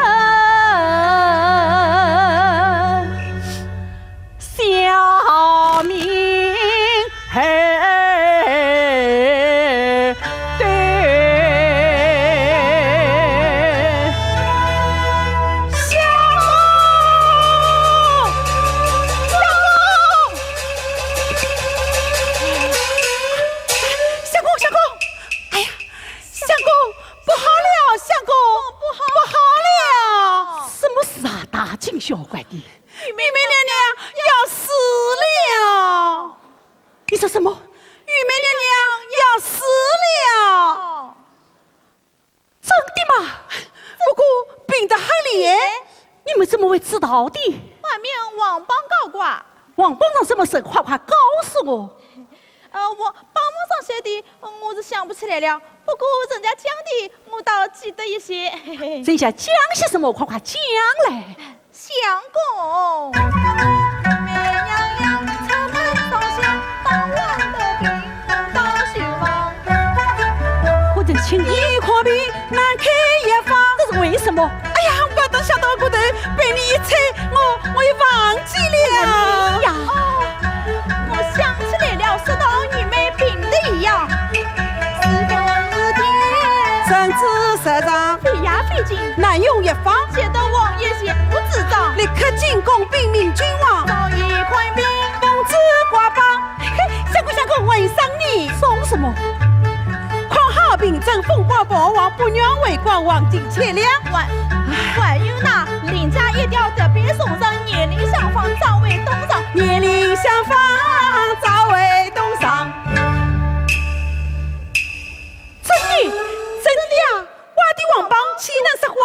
小命 嘿，对。相公，相公，相公，相公，哎呀，相公，不好了，相公，不好，不好了。什么事啊？大惊小怪的。 玉梅娘娘要死了。你说什么？玉梅娘娘要死了。真的吗？不过病得很厉害，你们怎么会知道的？外面王邦告状。王邦上什么事？快快告诉我。呃，我报幕上写的，我是想不起来了。不过人家讲的，我倒记得一些。嘿嘿。人家讲些什么？快快讲来。相公，梅娘娘出门烧香，当晚得病，到书房。可曾请医？一块病难开一方。这是为什么？哎呀，我刚刚想到过头，被你一催，我，我也忘记了。哎呀，哦，我想起来了，说到你没病的一样。是风是天，甚至十丈，费呀费劲，难用一方。写得王爷写不止账，立刻进宫禀明君王，造一块匾，封之挂榜。嘿，相公相公，问赏你。送什么？匡好凭证，封国报王，不愿为官，黄金千两。还，还有那林家一条特别送上，年龄相仿，早为东上。年龄相仿，早为东上。真的，真的呀，我的皇榜岂能说谎？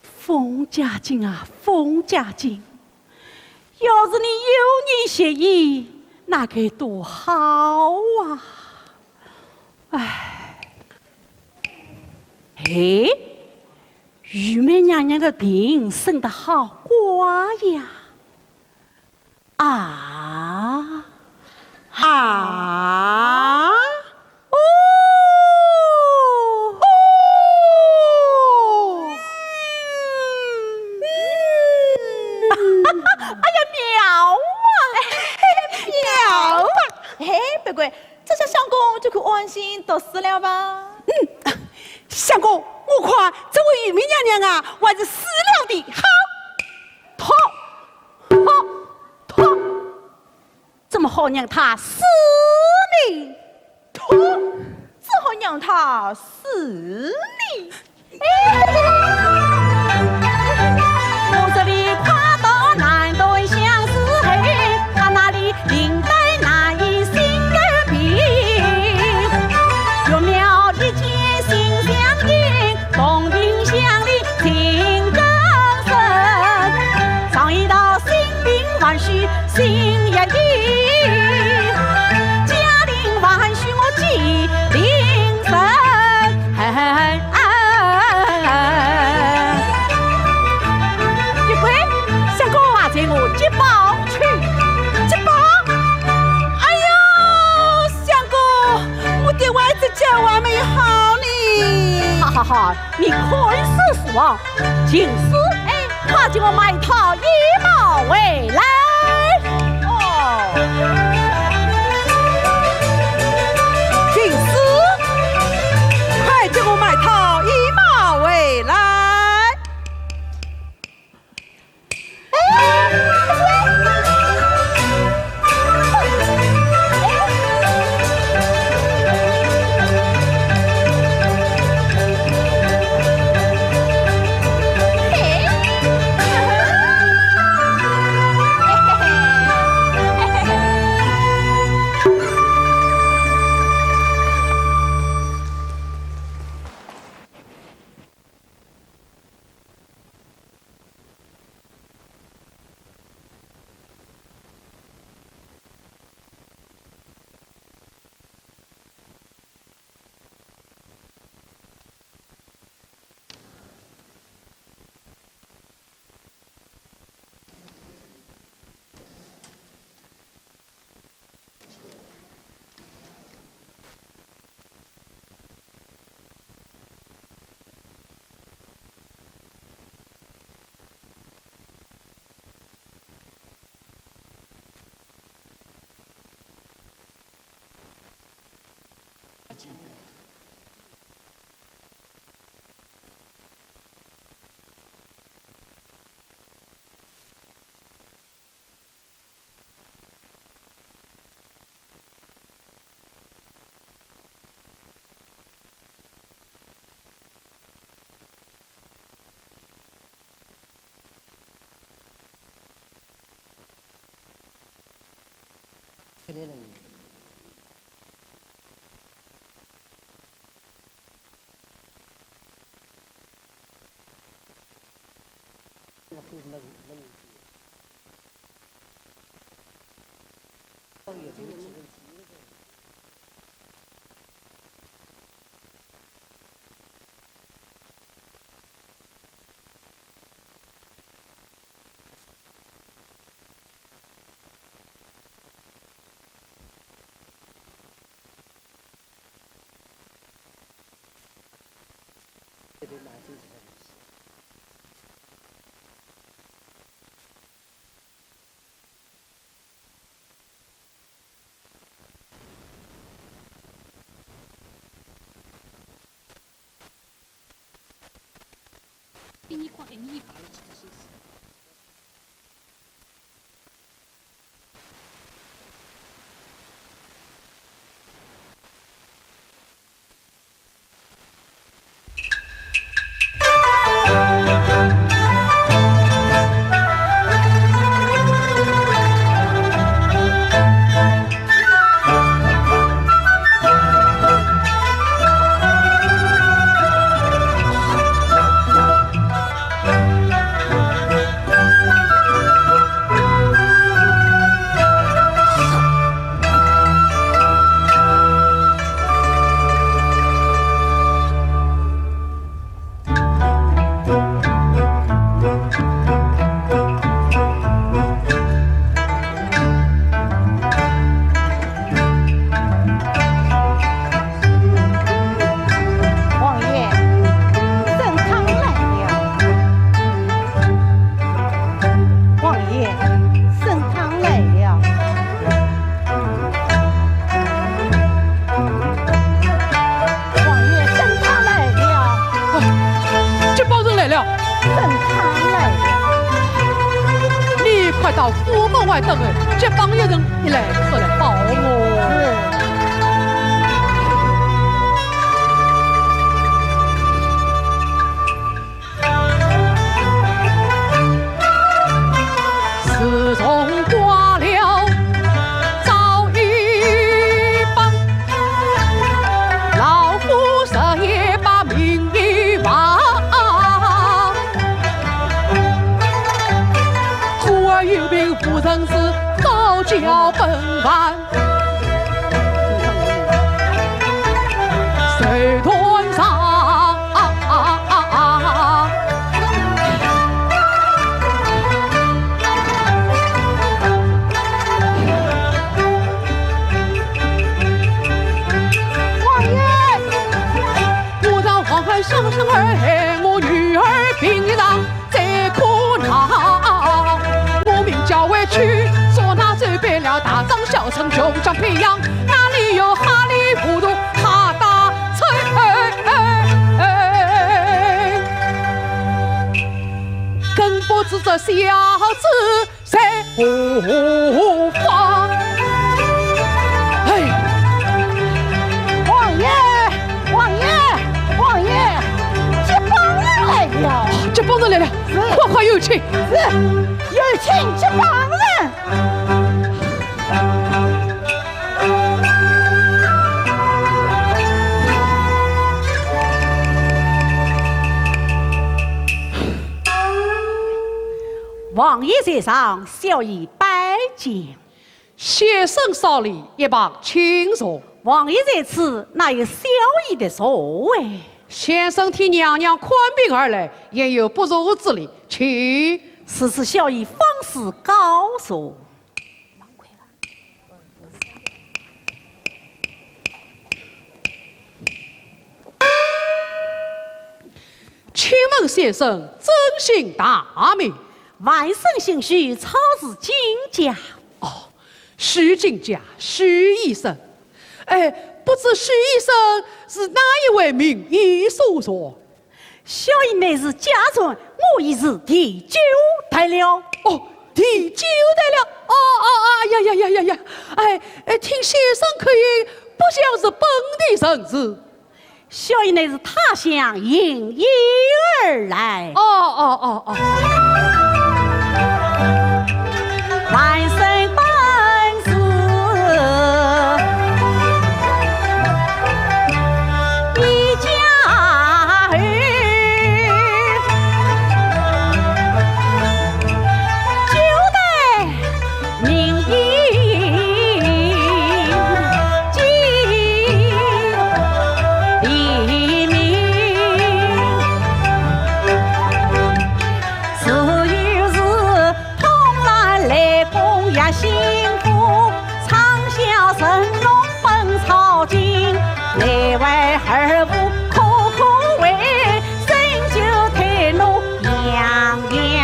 封家金啊，封家金，要是你有年学医，那该多好啊！唉，哎，玉梅娘娘的病生得好怪呀！ 啊，啊，哦，哦，嗯，嗯。哎呀，妙啊！妙啊！哎，不过，这下相公就可安心读书了吧？嗯，相公，我看这位玉梅娘娘啊，还是死了的好。 托，托，托，怎么好让她死呢？托，怎好让她死呢？我这里快到南段相思恨，他那里灵丹难医心肝病。玉描一间心相印， 同病相怜情更深，常言道性病还须心药医，家庭还需我济灵神。玉桂，相公，快随我接宝去。接宝？哎呦，相公，我的外子脚还没好呢。哈哈哈， 你看书书啊，近视，哎，快给我买套医帽回来。哦。近视，快给我买套医帽回来。王爷，参汤来了。王爷，参汤来了。王爷，参汤来了。啊，接帮人来了。 参汤来了。你快到府门外等候，接帮一人一来，速来报我。是。自从挂了 早一班，老夫日夜把名医望，故而有名无人知，高叫本藩谁断肠。 王爷！我道皇后伤身而害，我女儿病上最苦恼。我命校尉去捉拿，走遍了大张小城，穷乡僻壤，哪里有哈里糊涂哈大车？更不知这小子 在何方？哎，王爷，王爷，王爷，接帮人来了。接帮人来了，是。快快有请。是，有请接帮人。 王爷在上，小医拜见。先生稍立，一旁请坐。王爷在此，哪有小医的座位？先生替娘娘看病而来，焉有不坐之理，请。如此小医方始告坐。 请问先生尊姓大名？晚生姓许，草字金甲。哦，许金甲，许医生。哎，不知许医生是哪一位名医所传？ 小医乃是甲传，我已是第九代了。哦，第九代了。哦，哦，哦，呀，呀，呀，呀，呀。哎，哎，听先生口音，不像是本地人士。小医乃是他乡行医而来。哦，哦，哦，哦。也幸福，畅销神农本草经，内外合物可可为，深究退怒样样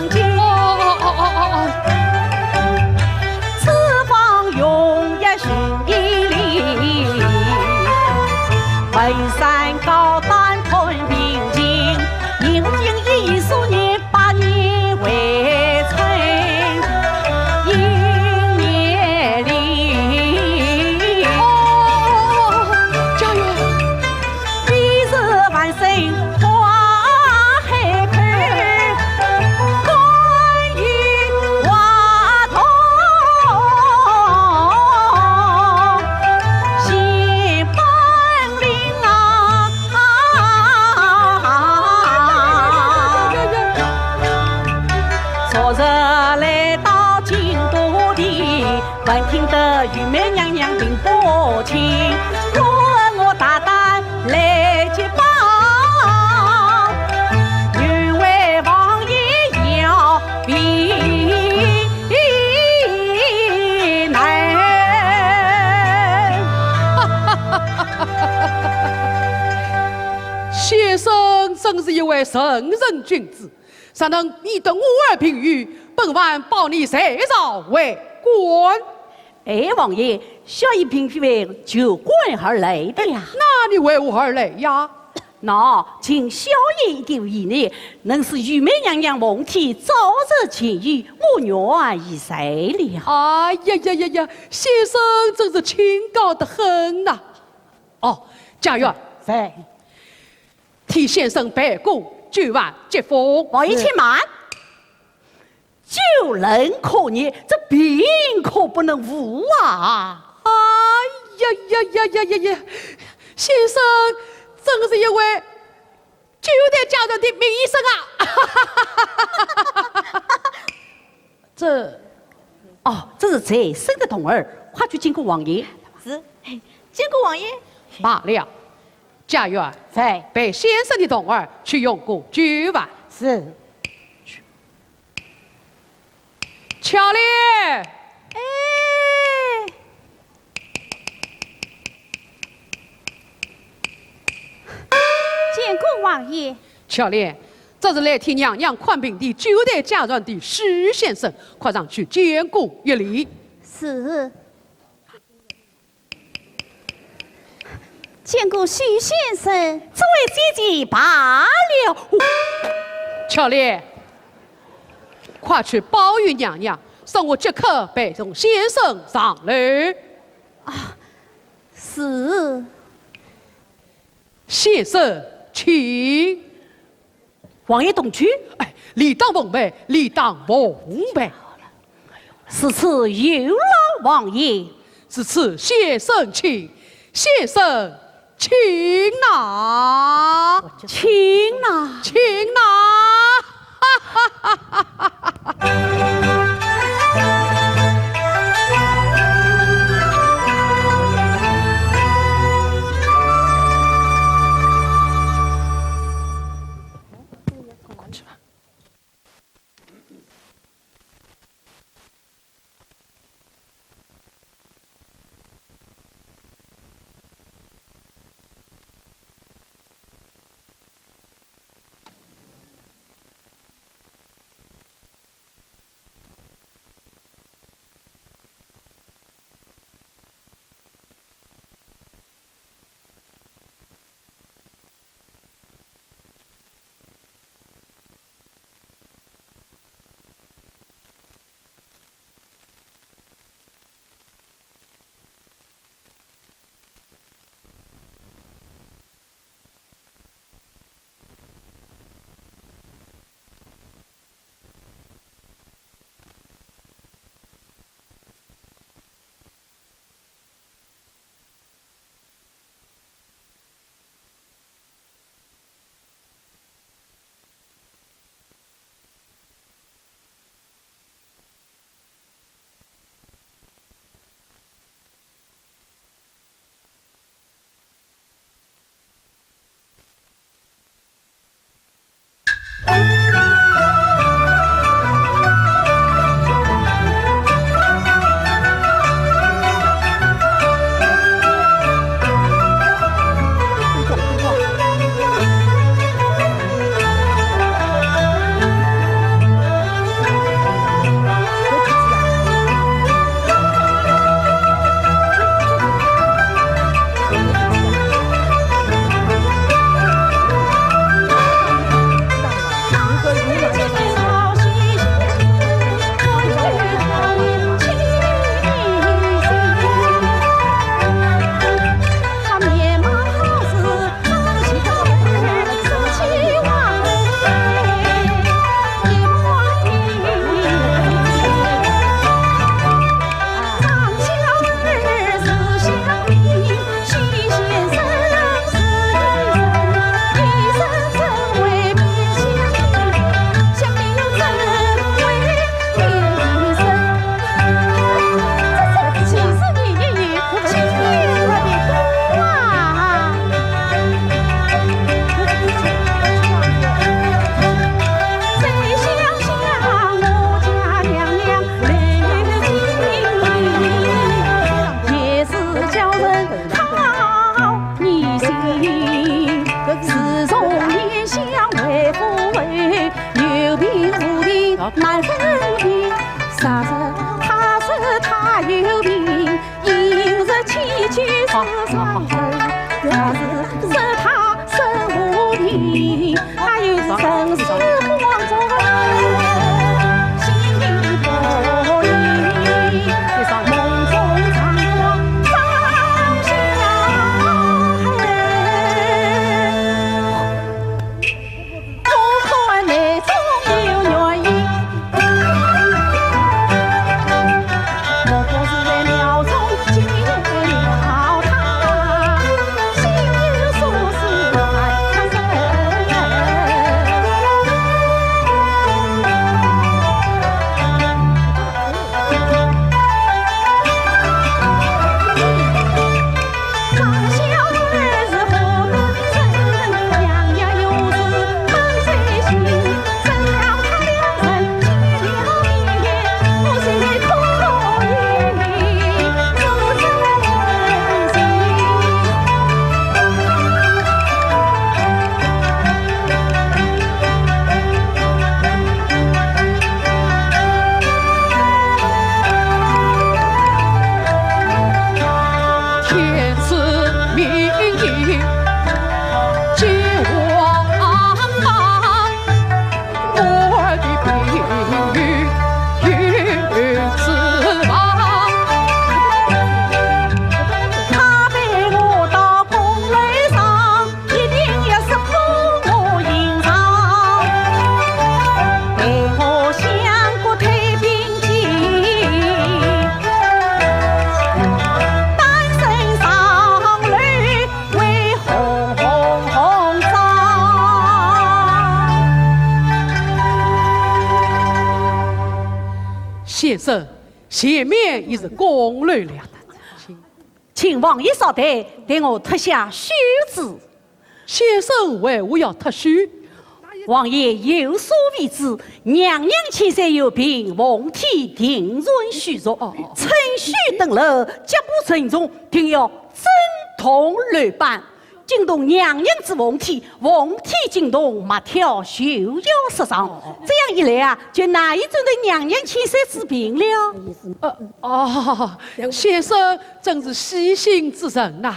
精。哦哦哦哦哦哦。此方用药寻医理，文山高丹吞并经，应应医书念 百年为春一年里。哦，家园。彼时万岁花海口，关羽华佗，新本领啊。 昨日来到京都的，闻听得御妹娘娘病不轻，故而我大胆来接报，愿为王爷摇笔难。先生真是一位圣人君子， 若能你得我儿病愈，本王保你在朝为官。哎，王爷，小爷并非为求官而来的呀。那你为何而来呀？喏，请小爷一点意念，能使御妹娘娘凤体早日痊愈，我愿已哉了。哎呀呀呀呀，先生真是清高得很呐。哦，家园。在。 替先生备过酒碗接风。王爷且慢，酒冷可热，这病可不能误啊！哎呀呀呀呀呀呀！先生真是一位九代佳人的名医生啊！这，哦，这是在生的童儿，快去见过王爷。是，见过王爷。罢了， 家园，在。陪先生的童儿去用过酒碗。是。巧莲。哎。见过王爷。巧莲，这是来替娘娘看病的九代佳人的许先生，快上去见过一礼。是。 见过许先生。这位姐姐罢了。巧莲，快去报与娘娘，说我即刻陪同先生上楼。啊，是。先生，请。 王爷同去？哎，理当奉陪，理当奉陪。如此有劳王爷。如此先生请，先生请呐。请呐。请呐。难分明，啥是他说他有病，因是气急是伤人，啥是是他生无病，他又是生死慌张，心不宁，梦中常常想。 天赐明医救王啊，我的病愈愈之忙。他陪我到宫楼上， 一定要识破我行藏，待我相国退兵期，单身上楼为红红红妆。先生，前面已是宫楼了。 请王爷稍待，待我脱下袖子。先生为何要脱袖？王爷有所未知，娘娘千岁有病，凤体定存虚弱，哦，哦。趁袖登楼，脚步沉重，定要震动楼板，惊动娘娘之凤体，凤体惊动，马跳就要失常。哦，哦。这样一来啊，就难以诊断娘娘千岁之病了。呃，哦，先生 真是细心之人呐。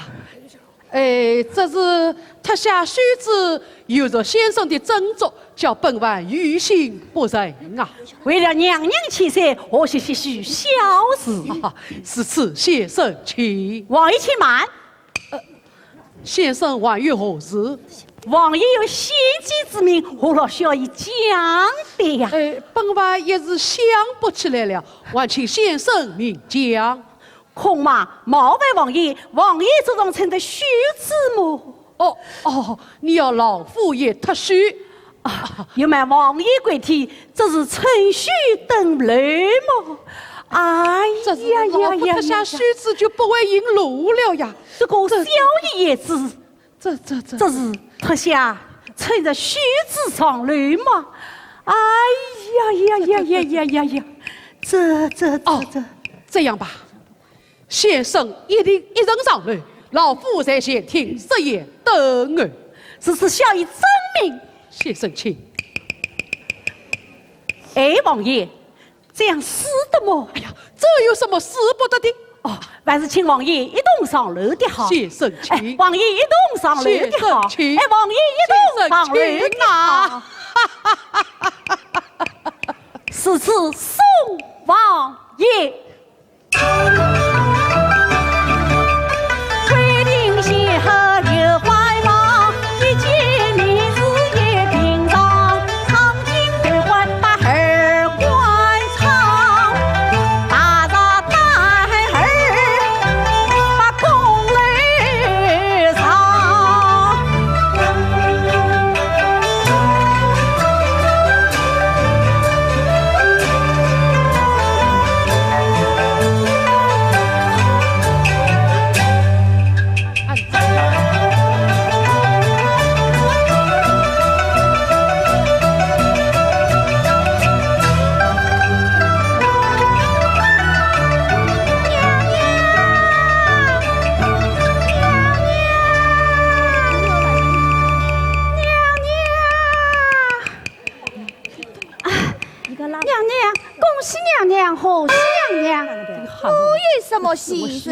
哎，这是脱下袖子，有违先生的斟酌，叫本王于心不忍啊。为了娘娘千岁，何须些许小事？啊，如此先生请。王爷且慢。呃，先生还有何事？王爷有先见之明，何劳小医讲的呀？哎，本王一时想不起来了，还请先生明讲。 恐怕冒犯王爷，王爷着重称得袖子么？哦，哦，你要老夫爷脱袖。啊，有冒犯王爷贵体，这是趁袖登楼么？哎呀呀呀呀呀！这是老夫脱下袖子就不会行路了呀。这个小医也知，这，这，这，这是脱下，趁着袖子上楼么？哎呀呀呀呀呀呀呀！这，这，这，哦，这，这样吧， 先生一定一人上楼，老夫在前厅设宴等候。如此小医遵命。先生请。哎，王爷，这样使得么？哎呀，这有什么使不得的？哦，还是请王爷一同上楼的好。先生请。哎，王爷一同上楼的好。先生请。哎，王爷一同上楼的好。先生请啊。如此送王爷。娘娘，恭喜娘娘，贺喜娘娘。我有什么喜事？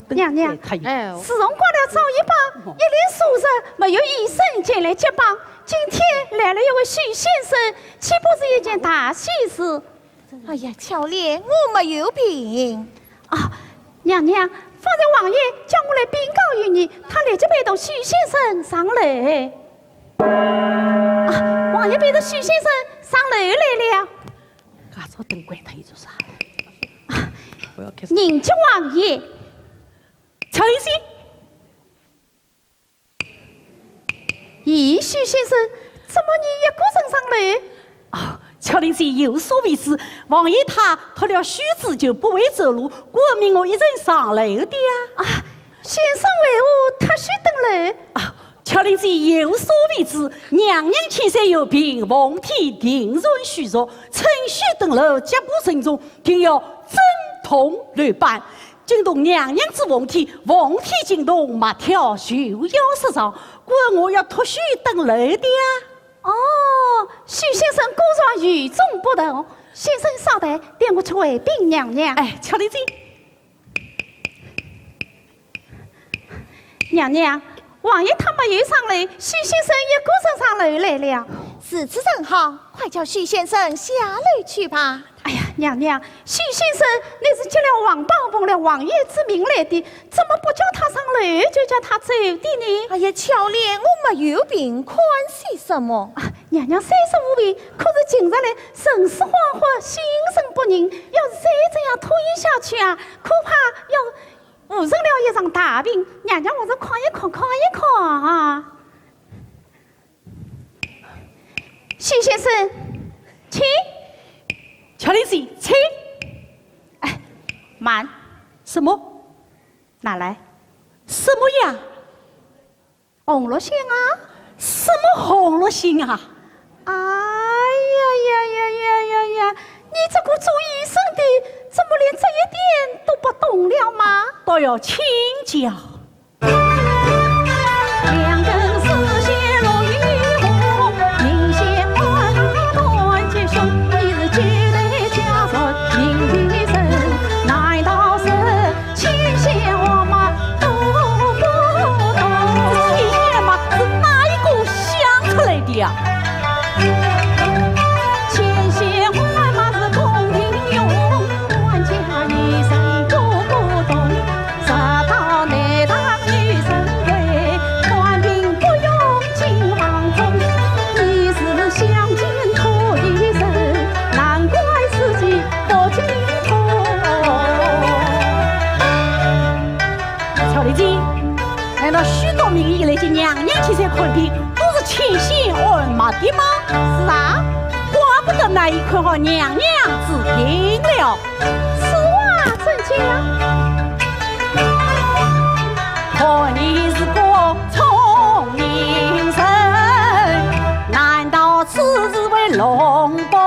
娘娘，哎，自从挂了早衣榜，一连数日没有医生前来接榜，今天来了一位许先生，岂不是一件大喜事？哎呀，巧莲，我没有病。啊，娘娘，方才王爷叫我来禀告于你，他立即陪同许先生上楼。 啊，王爷陪着许先生上楼来了。介早等关脱伊做啥？啊，我要开始。迎接王爷。巧莲姐。咦，许先生，怎么你一个人上楼？ 哦，巧莲姐有所未知，王爷他脱了须子就不会走路，故而命我一人上楼的呀。啊，先生为何脱须登楼？啊，巧莲姐有所未知，娘娘千岁有病，凤体定然虚弱，趁虚登楼脚步沉重，定要震动楼板，惊动娘娘之凤体，凤体惊动，脉跳就要失常，故而我要脱须登楼的呀。 哦，许先生果然与众不同。先生稍待，待我去回禀娘娘。哎，巧莲姐。娘娘，王爷他没有上来，许先生一个人上楼来了。如此正好，快叫许先生下楼去吧。 哎呀，娘娘，许先生乃是接了皇榜，奉了王爷之命来的，怎么不叫他上楼，就叫他走的呢？哎呀，巧莲，我没有病，看些什么？啊，娘娘虽说无病，可是近日来神思恍惚，心神不宁，要是再这样拖延下去啊，恐怕要误成了一场大病。娘娘，还是看一看，看一看啊。 许先生，请。巧莲姐，请。哎，慢。什么？拿来。什么呀？红罗线啊。什么红罗线啊？哎呀呀呀呀呀呀！你这个做医生的，怎么连这一点都不懂了吗？倒要请教。 两根丝线络于红，明线管它断节凶。你是九代家传名医圣，难道是牵线王妈都不懂？这牵线王妈是哪一个想出来的呀？牵线王妈是宫廷用，官家医生都不懂。 直到南唐有神医，看病不用进房中。你是乡间土医生，难怪自己不精通。巧莲姐，难道许多名医来给娘娘去看病，都是牵线按脉的吗？是啊。怪不得难以看好娘娘之病了。 此话怎讲？看你是个聪明人，难道此事会弄不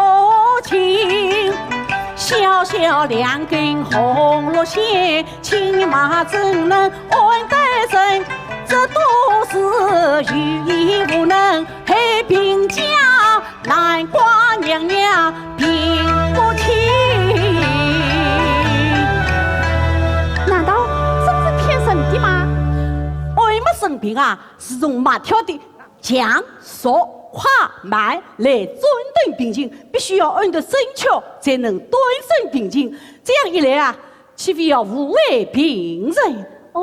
清？小小两根红罗线，牵脉怎能按得成？这都是御医无能，害病家 难怪娘娘病不轻。难道真是骗人的吗？按脉诊病啊，是从脉跳的强、弱、快、慢来诊断病情，必须要按得正确，才能断症病情。这样一来啊，岂非要误会病人？哦。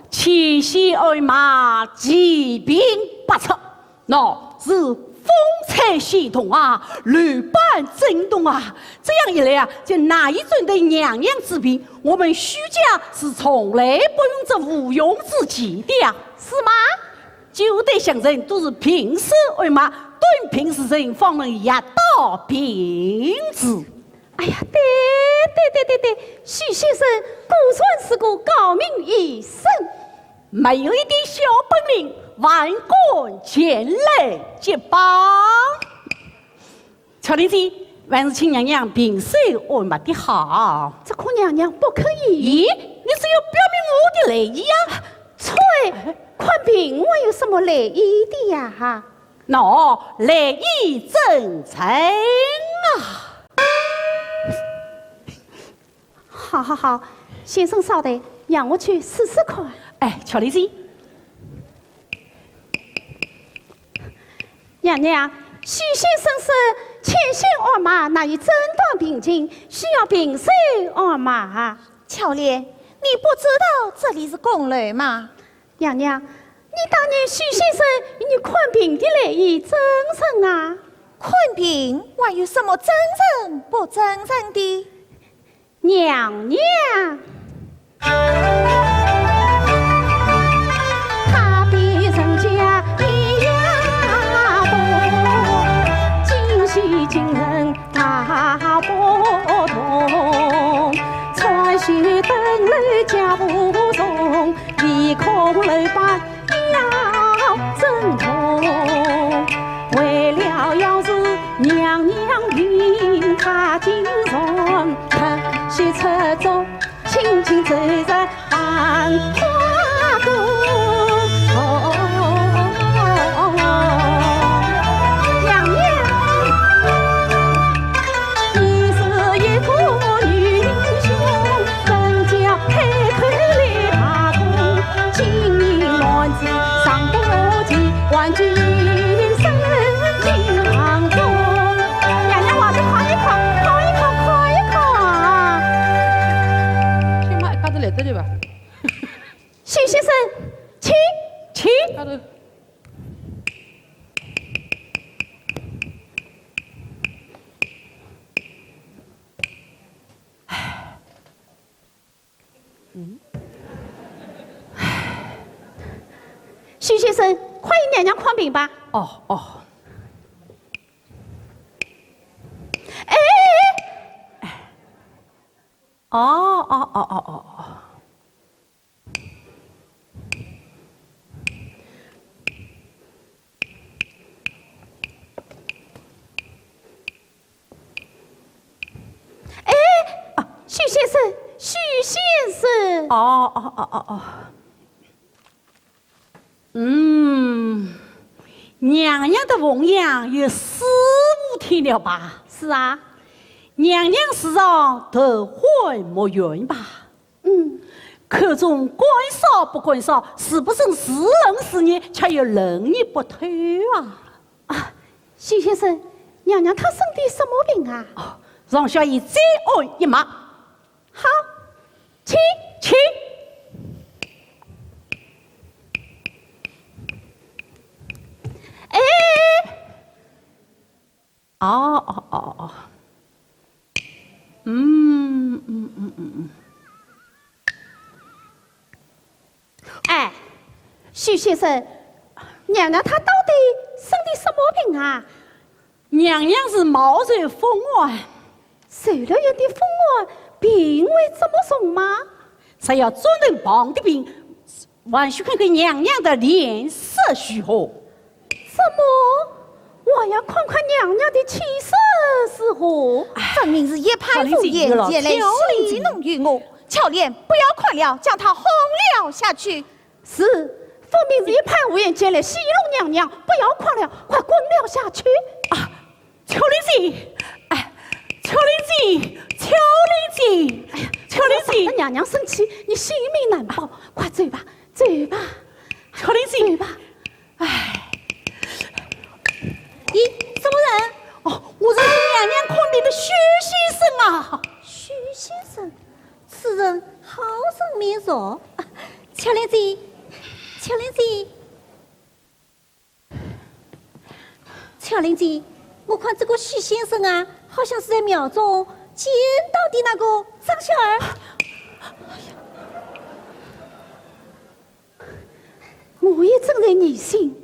牵线按脉，奇病百出。 乃是风吹线动啊，楼板震动啊，这样一来啊，就难以诊断娘娘之病。我们许家是从来不用这无用之计的呀。是吗？九代相传都是平手按脉，断病时辰方能药到病除。哎呀，对，对，对，对，对，许先生果然是个高明医生。 没有一点小本领，还敢前来揭榜？巧莲姐，还是请娘娘平手按脉的好。这可娘娘不可以。咦，你这要表明我的来意呀？啐，看病我有什么来意的呀？哈。喏，来意真诚啊。好好好，先生稍待，让我去试试看。哎，巧莲姐。娘娘，许先生说牵线按脉难以诊断病情，需要平手按脉。巧莲，你不知道这里是宫楼吗？ 娘娘，你当年许先生与你看病的来意真诚啊。看病还有什么真诚不真诚的？娘娘。他比人家一样多，今喜今恨 大不同，穿袖登楼脚步重，唯恐楼板要震动。为了要使娘娘病发精神，特许出走，轻轻走在 娘娘。娘娘，往这靠一靠，靠一靠，靠一靠啊！先把一家头来得了吧？ 许先生，请，请。许先生，快与娘娘看病吧。哦，哦。哎，哎，哎。哦，哦，哦，哦，哦，哦。 哎，啊，许先生，许先生。哦，哦，哦，哦，哦。嗯，娘娘的凤样有四五天了吧？是啊。娘娘时常头昏目眩吧？ 嗯，口中干烧不干烧，是不是时冷时热，却又冷热不透啊？啊，许先生，娘娘她生的什么病啊？哦，让小医再按一脉。好，请，请。哎， 哦，哦，哦，哦。嗯，嗯，嗯，嗯，嗯。哎，许先生，娘娘她到底生的什么病啊？娘娘是冒受风寒。受了人的风寒，病会这么重吗？只要专治病的病， 还需看看娘娘的脸色如何。什么？还要看看娘娘的气色如何？分明是一派胡言，前来戏弄于我。巧莲，不要看了，将她轰了下去。是，分明是一派胡言，前来戏弄娘娘，不要看了，快滚了下去。啊， 巧莲姐，哎，巧莲姐，巧莲姐，哎呀，巧莲姐。惹得娘娘生气，你性命难保，快走吧，走吧。巧莲姐。走吧。哎。咦，什么人？哦，我是娘娘看病的许先生啊。许先生？此人好生面熟。啊，巧莲姐，巧莲姐。 巧莲姐，我看这个许先生啊，好像是在庙中见到的那个张小二。我也正在疑心，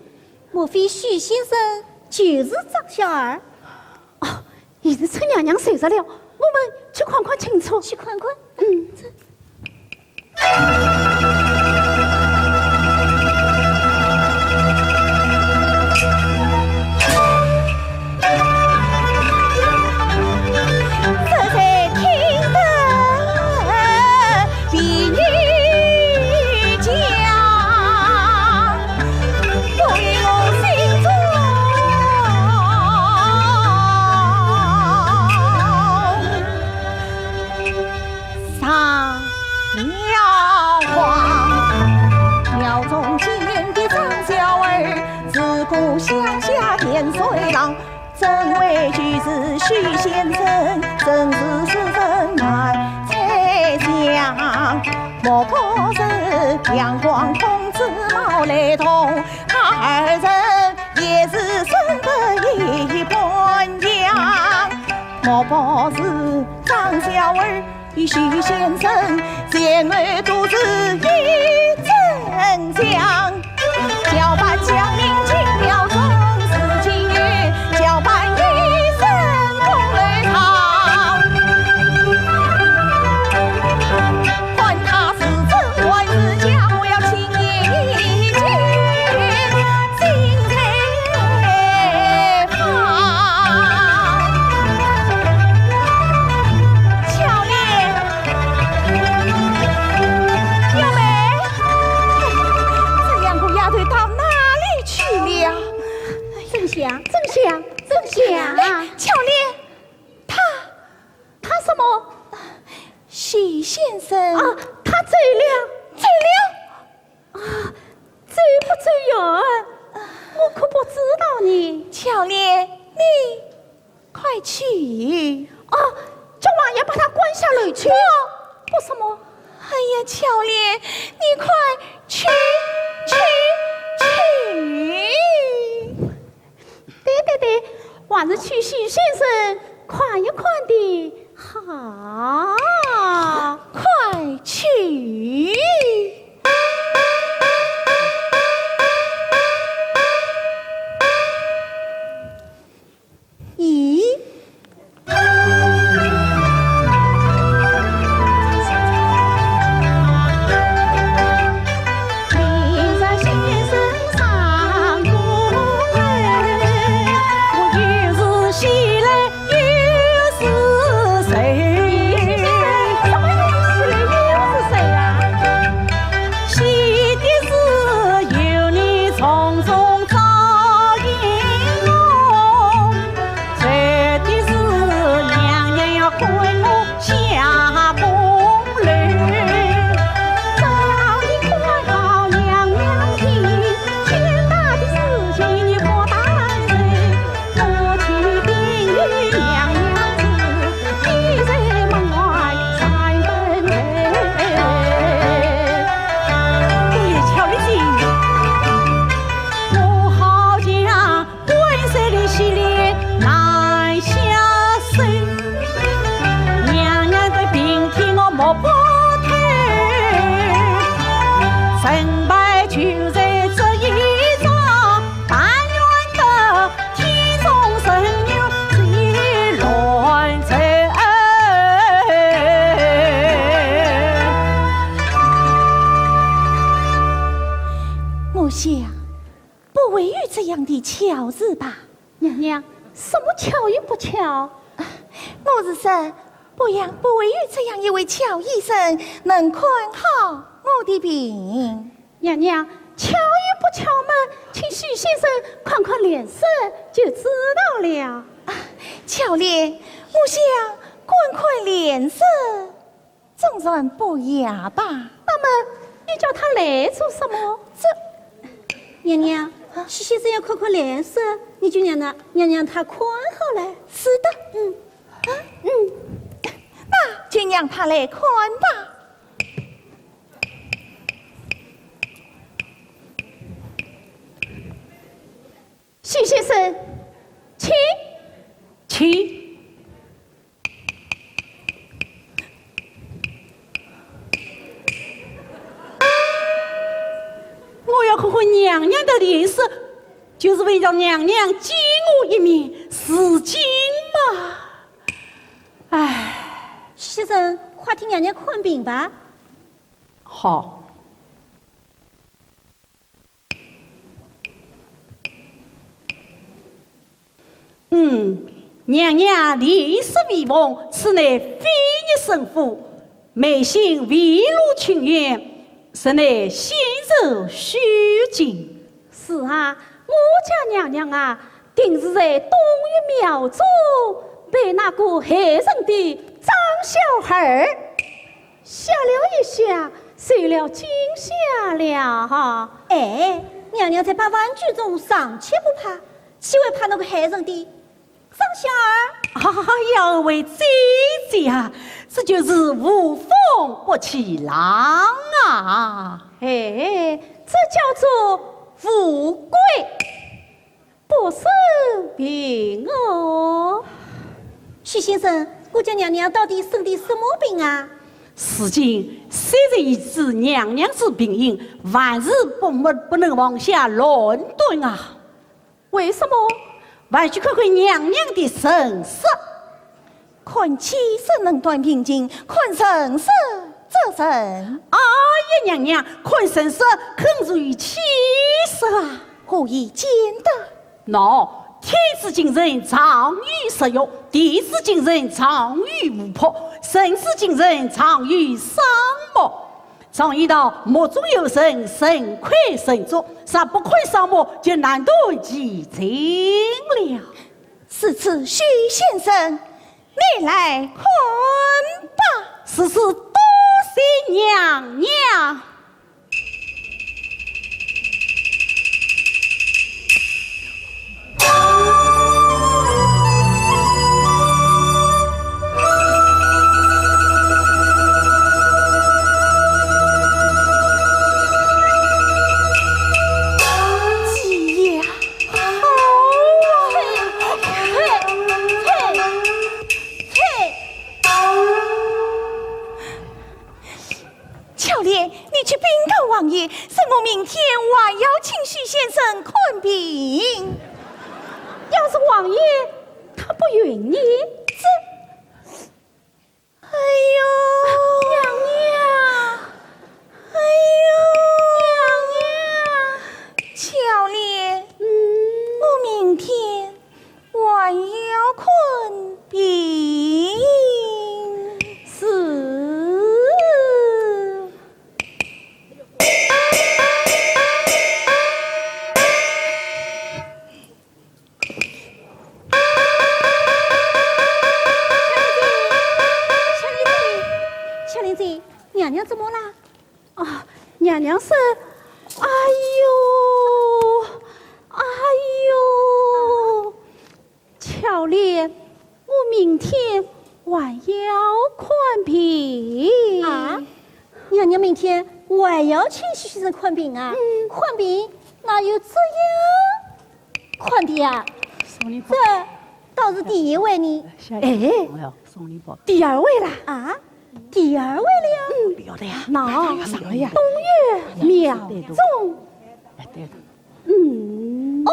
莫非许先生就是张小二？哦，现在趁娘娘睡着了，我们去看看清楚。去看看。嗯。这 这才听得婢女讲，我心中许先生真是世人难猜想，莫不是阳光公子毛来同，他二人也是生得一般样，莫不是张小二与许先生前后都是一阵香。 交伴交名进了中，是情愿交伴一生共楼床。管他是真还是假，我要亲眼一见，心才放。巧莲，有没？ 这两个丫头到哪里去了？真香，真香，真香啊！巧莲，他，他什么？许先生啊，他走了，走了。啊，走不走远，我可不知道呢。巧莲，你 快去！啊，今晚要把他关下来去。不，不什么？哎呀，巧莲，你快去，去，去！对对对，还是去许先生看一看的好。快去！ 咦？我想，不会有这样的巧事吧？娘娘，什么巧与不巧？我是说，不然不会有这样一位巧医生能看好我的病。娘娘，巧与不巧嘛，请许先生看看脸色就知道了。啊，巧莲，我想观看脸色 总算不雅吧？那么你叫他来做什么？这……娘娘，啊？许先生要看看脸色，你就让他，让，让他看好了。是的。嗯。啊？嗯。那就让他来看吧。许先生，请。请。 我要看看娘娘的脸色，就是为让娘娘见我一面，如今嘛。唉。许先生，快替娘娘看病吧。好。 嗯，娘娘脸色微红，此乃肺热生火，脉象微露青云，实乃心热虚惊。是啊，我家娘娘啊，定是在东岳庙中被那个害人的张小二 吓了一吓，受了惊吓了哈。哎，娘娘在八万军中尚且不怕，岂会怕那个害人的张小二。哎呀，二位姐姐啊，这就是无风不起浪啊。哎，这叫做富贵不生病哦。许先生，我家娘娘到底生的什么病啊？如今虽然已知娘娘之病因，还是不，不，不能妄下乱断啊。 为什么？还需看看娘娘的神色。看气色能断病情，看神色则甚。哎呀，娘娘，看神色可是有气色啊。何以见得？喏，天之精神，藏于日月；地之精神，藏于湖泊；人之精神，藏于沙漠。 常言道，目中有神，神亏神足，若不看沙漠，就难断其情了。如此，许先生，你来看吧。如此，多谢娘娘。 姐呀，好啊！嘿，嘿，嘿，嘿。 巧莲，你去禀告王爷，说我明天还要请许先生看病。要是王爷他不允呢？这，哎呦，娘娘，哎呦，娘娘。巧莲，嗯。我明天 还要看病。是。巧莲姐，巧莲姐，娘娘怎么啦？ 啊，娘娘说，哎呦，哎呦，巧莲，我明天还要看病。啊，娘娘明天还要请许先生看病啊？嗯。看病？哪有这样看的呀？送你这倒是第一回呢。哎，哎，送你宝。第二回啦？啊？ 第二回了呀？嗯，不要的呀。那，要啥了呀？东岳庙中。哎，对的。嗯。哦，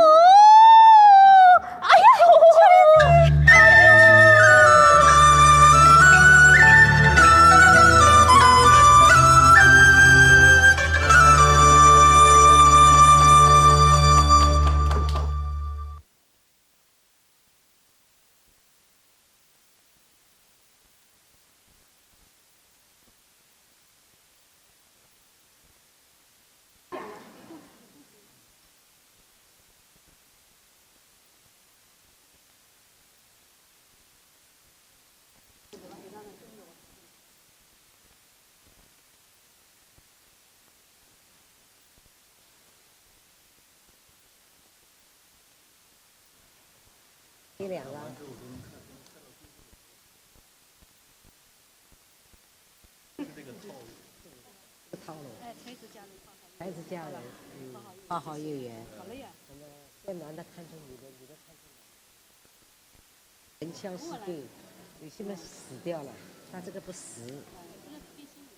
哎呀，这两个。套路。哎，垂直睑轮，髋好又圆。垂直睑轮，嗯，髋好又圆。好了呀。那么先男的看中女的，女的看中男的。门腔是对，有些人死掉了，他这个不死。哎，这个偏心理。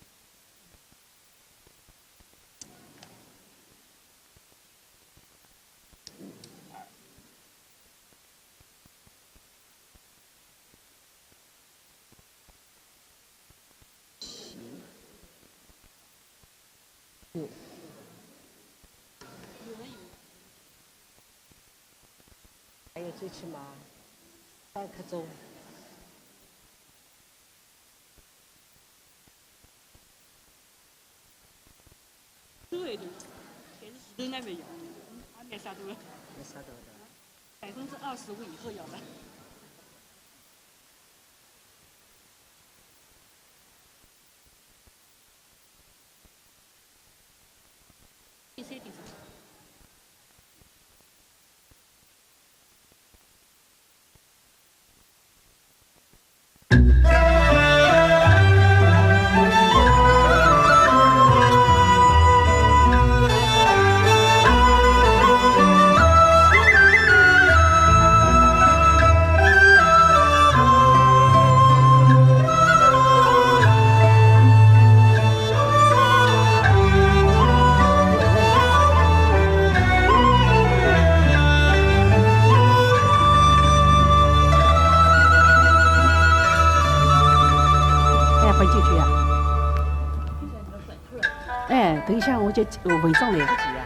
还有最起码三刻钟。对对，全是石头那边有，嗯，还没杀到了。没杀到的。百分之二十五以后有了。 第三点。进去呀？哎，等一下我就，我文章来不及啊。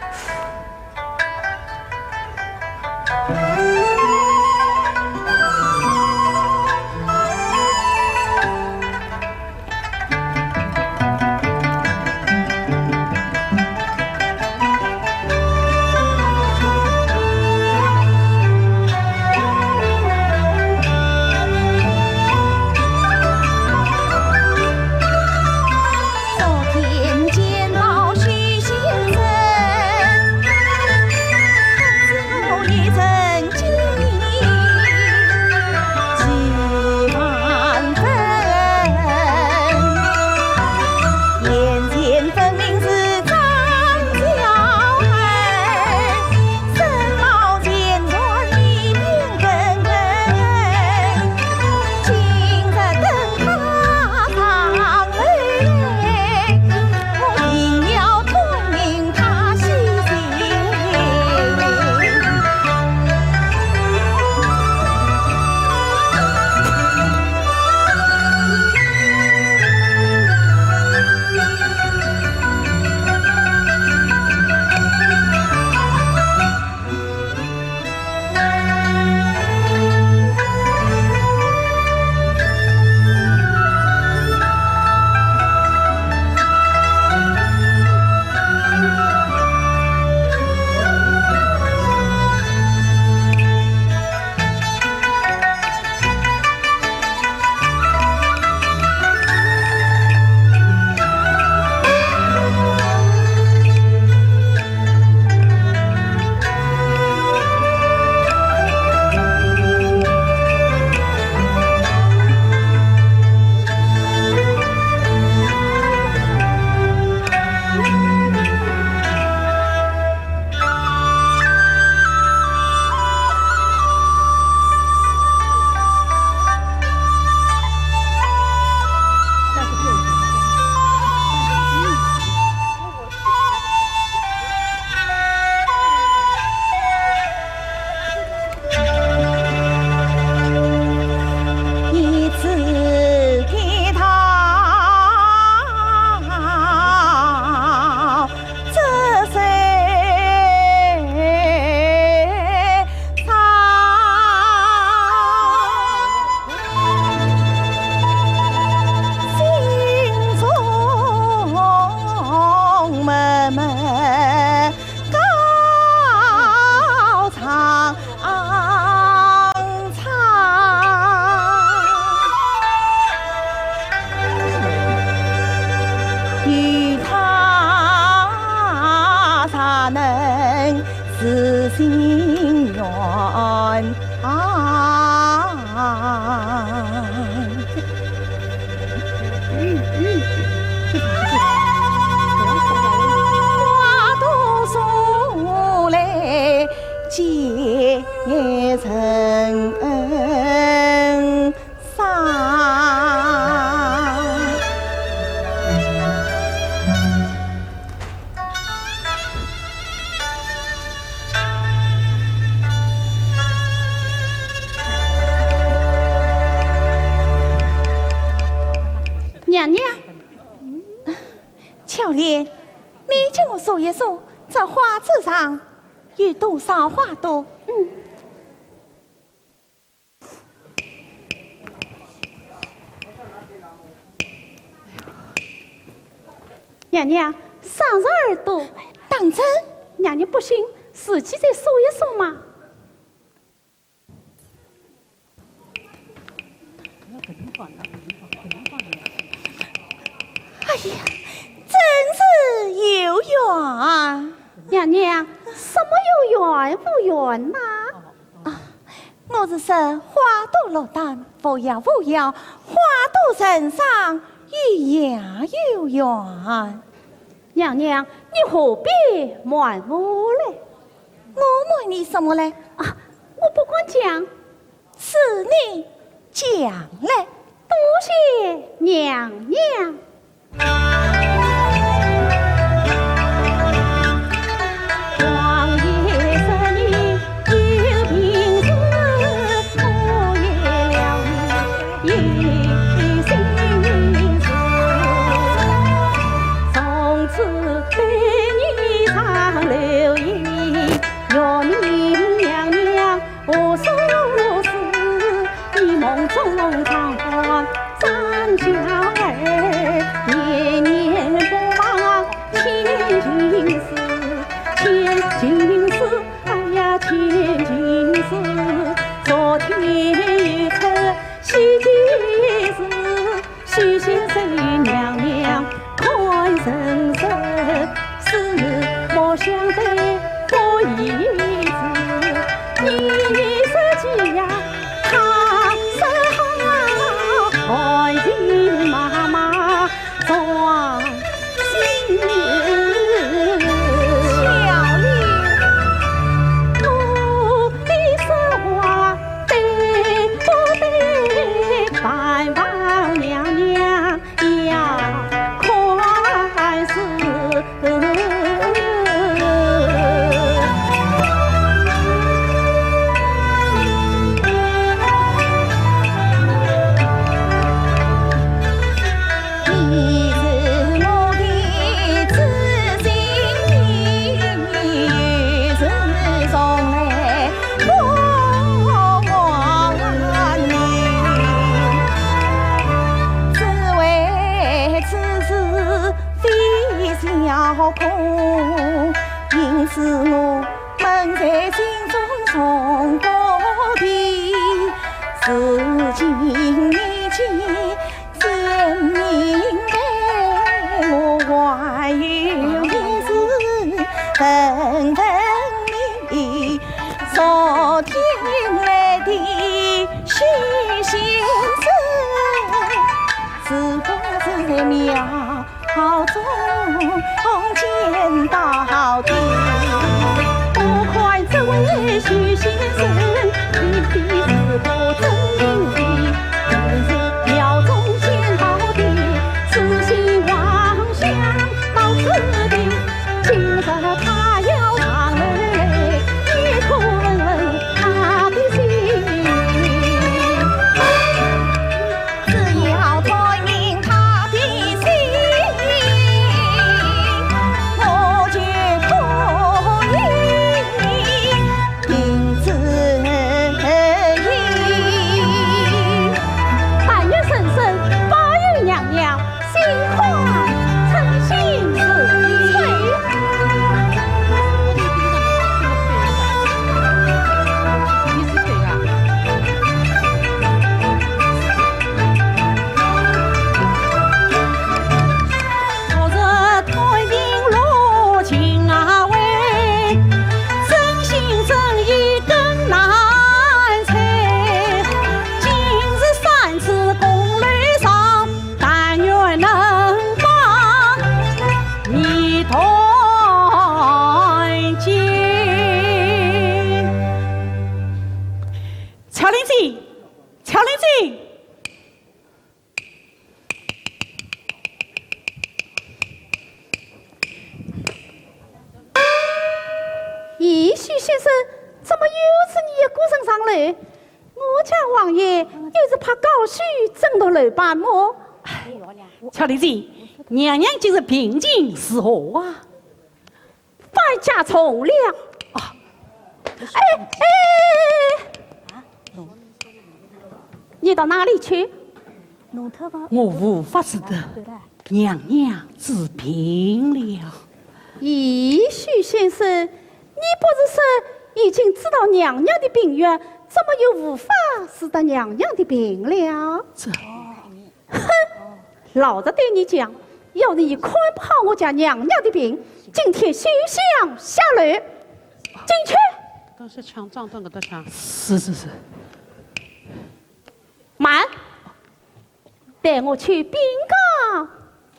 娘娘，巧莲，你给我说一说，这花枝上有多少花朵？嗯。 娘娘，三十二朵。当真？娘娘不信，自己再数一数嘛。哎呀，真是有缘。娘娘，什么有缘无缘呐？啊， 我是说花朵落旦，无要无要，花朵成双有呀有缘。娘娘，你何必瞒我嘞？我瞒你什么嘞？啊，我不敢讲。是你讲嘞。多谢娘娘。上官三小儿，年年不忘千金事，千金事，哎呀，千金事，昨天又出喜喜事，喜喜事与娘娘看成实，是莫想得不义之，你说几呀？ 他说好，爱情妈妈专心。巧玲，我的说话对不对？万望娘娘要看实。 你是我的知心，你是从来不忘你。只为此事非小空，因此我闷在心中从不提。如今你既然明白，我还有一事问问你。昨天来的许先生，是不是在庙 朝中见到的。我看这位许先生，一定是个真名的，就是庙中见到的，痴心妄想到此地，今日他要上楼来，你可问问他的心。 只要探明他的心，我就可以定主意。但愿神圣保佑娘娘心宽称心是。 巧玲姐，巧玲姐。 咦，许先生，怎么又是你一个人上来？我家王爷又是怕高虚，怎么来办么？哎，巧玲姐，娘娘今日病情如何啊？ 搬家从了。啊，哎，哎，你到哪里去？我无法使得，娘娘治病了。咦，许先生，你不是说已经知道娘娘的病源，怎么又无法使得娘娘的病了？这， 哼，老实对你讲，要是你看不好我家娘娘的病，今天休想下楼。进去。但是强壮，断个的强。是，是，是。慢，带我去禀告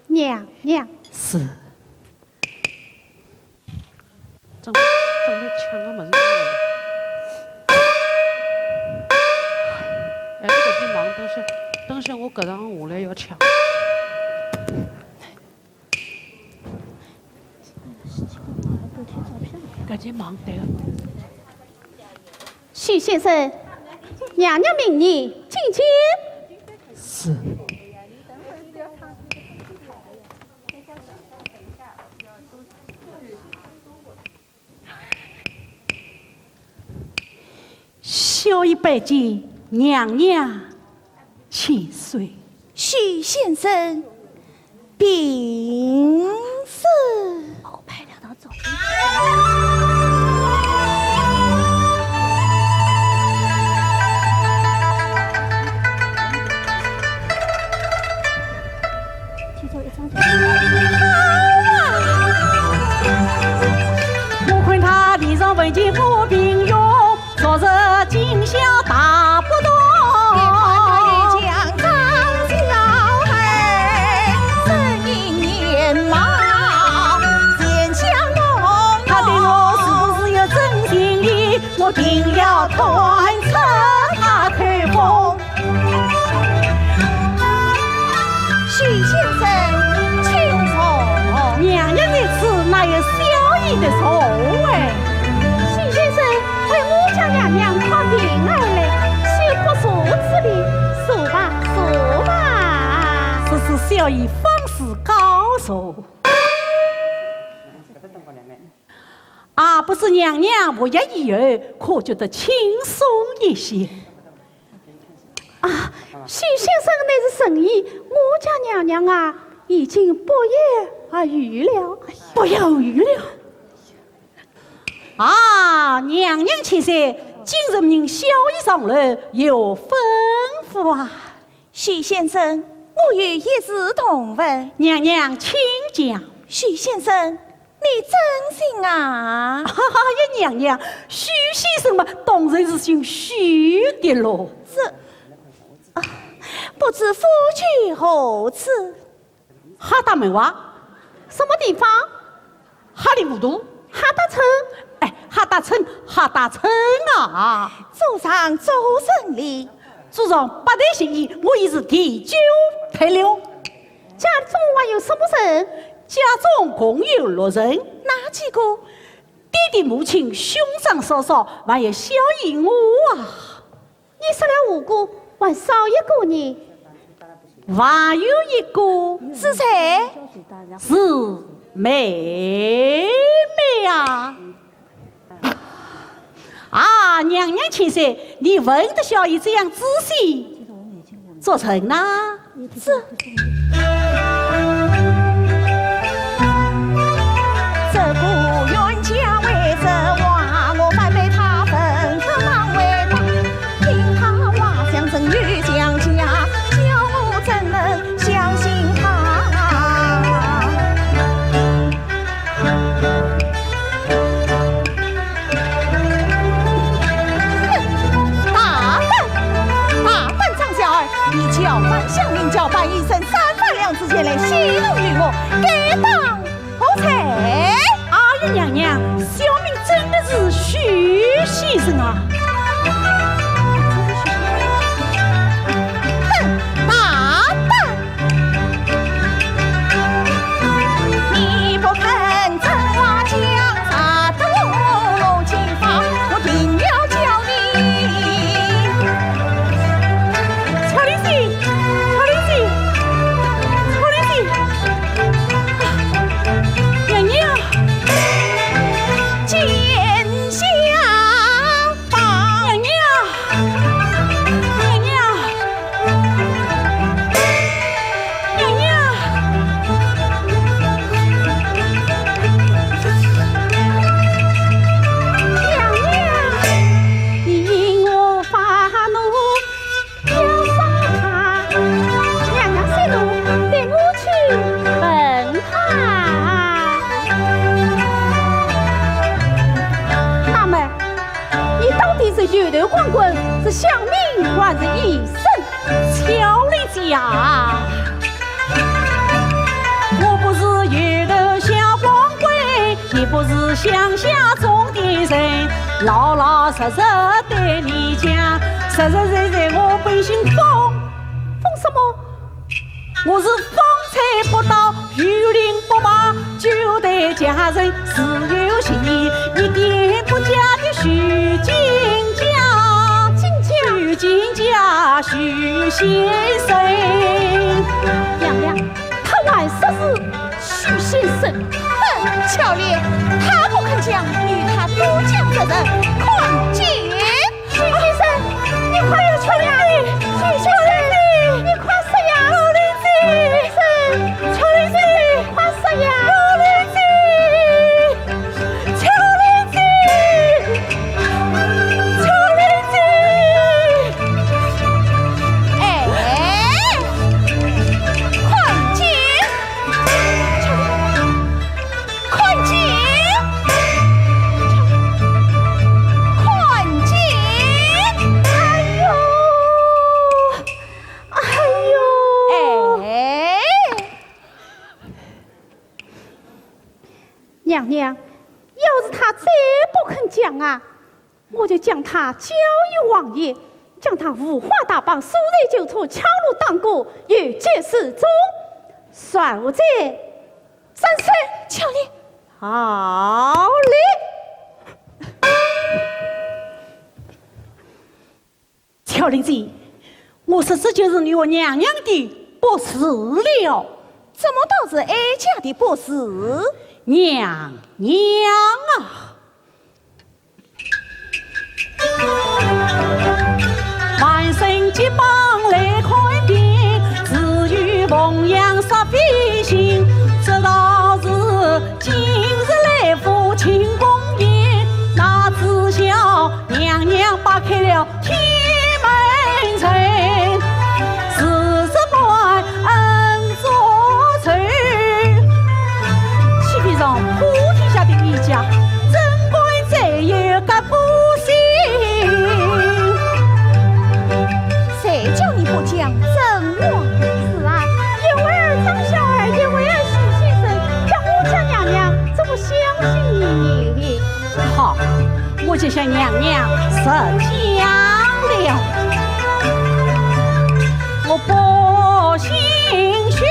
娘娘。是。 正，正在抢个门。哎，搿点忙，等歇，等歇我搿趟下来要抢。搿点忙，对个。许先生，娘娘命你进见。是。 小医拜见娘娘。千岁。许先生病死。后排两道走。 我看他脸上纹金不平庸，昨日今宵大不同。别看他一将张小孩，声音年貌，贤相公公。他对我是不是有真心意？我定要探出他口风。 许先生，请坐。娘娘在此，哪有小医的座位？许先生为我家娘娘看病而来，岂不坐这里？坐吧，坐吧。这是小医方是高手。啊，不知娘娘服药以后，可觉得轻松一些？ 啊，许先生乃是神医，我家娘娘啊，已经不药而愈了。不药而愈了？啊，娘娘千岁，今日命小医上楼，有吩咐啊。许先生，我有一事同问。娘娘请讲。许先生， 你真信啊？哈哈呀，娘娘，许先生嘛，当然是姓许的喽。这，啊，不知府居何处？哈达门外。什么地方？哈里糊涂。哈达村。哎，哈达村，哈达村啊。祖上做生理。祖上八代行医，我已是第九代了。 家中还有什么人？家中共有六人。哪几个？爹爹母亲兄长嫂嫂，还有小姨我啊。你说了五个，还少一个呢？还有一个。是谁？是妹妹啊。 啊，娘娘千岁，你问得小医这样仔细，做甚呢？这，这个冤家为这话，我反被他问得难回答，听他话像真有讲假，叫我怎能 相信他。哼，大胆，大胆张小二，你叫板乡民，叫板医生三番两次前来戏弄于我，该当何罪？啊，二爷娘娘，小民真的是许先生啊。哼，大胆！ 你不肯真话讲，惹得我落奸房，我定要叫你。秋林姐，秋林姐，秋林姐，娘娘，见笑。 娘娘，娘娘，娘娘，娘娘，你因我发怒要杀他，娘娘息怒，待我去问他。那么， 你到底是油头光棍，是乡民还是医生？秋林姐啊，我不是油头小光棍，也不是乡下种的人，老老实实对你讲，实实在在我本姓封。封什么？ 我是方才不到，雨淋不骂，九代佳人自有情意，一点不假的许金家。金家？许金家，许先生。娘娘，他还说是许先生。哼，巧莲，他不肯讲，与他多讲责人，看剑。 许先生，你快要出来！许先生，娘娘，要是他再不肯讲啊，我就将他交与王爷，将他五花大绑，束在囚车，敲锣打鼓，游街示众，算无罪。三岁，巧丽。好嘞。巧丽姐，我说这就是你我娘娘的不是了。怎么倒是哀家的不是？娘娘啊！ 启飞上普天下的一家，怎敢再有个不幸？谁叫你不讲真话？是啊，一会儿张小二，一会儿许先生，叫我家娘娘怎么相信你？ 好，我就向娘娘实讲了。我不姓许，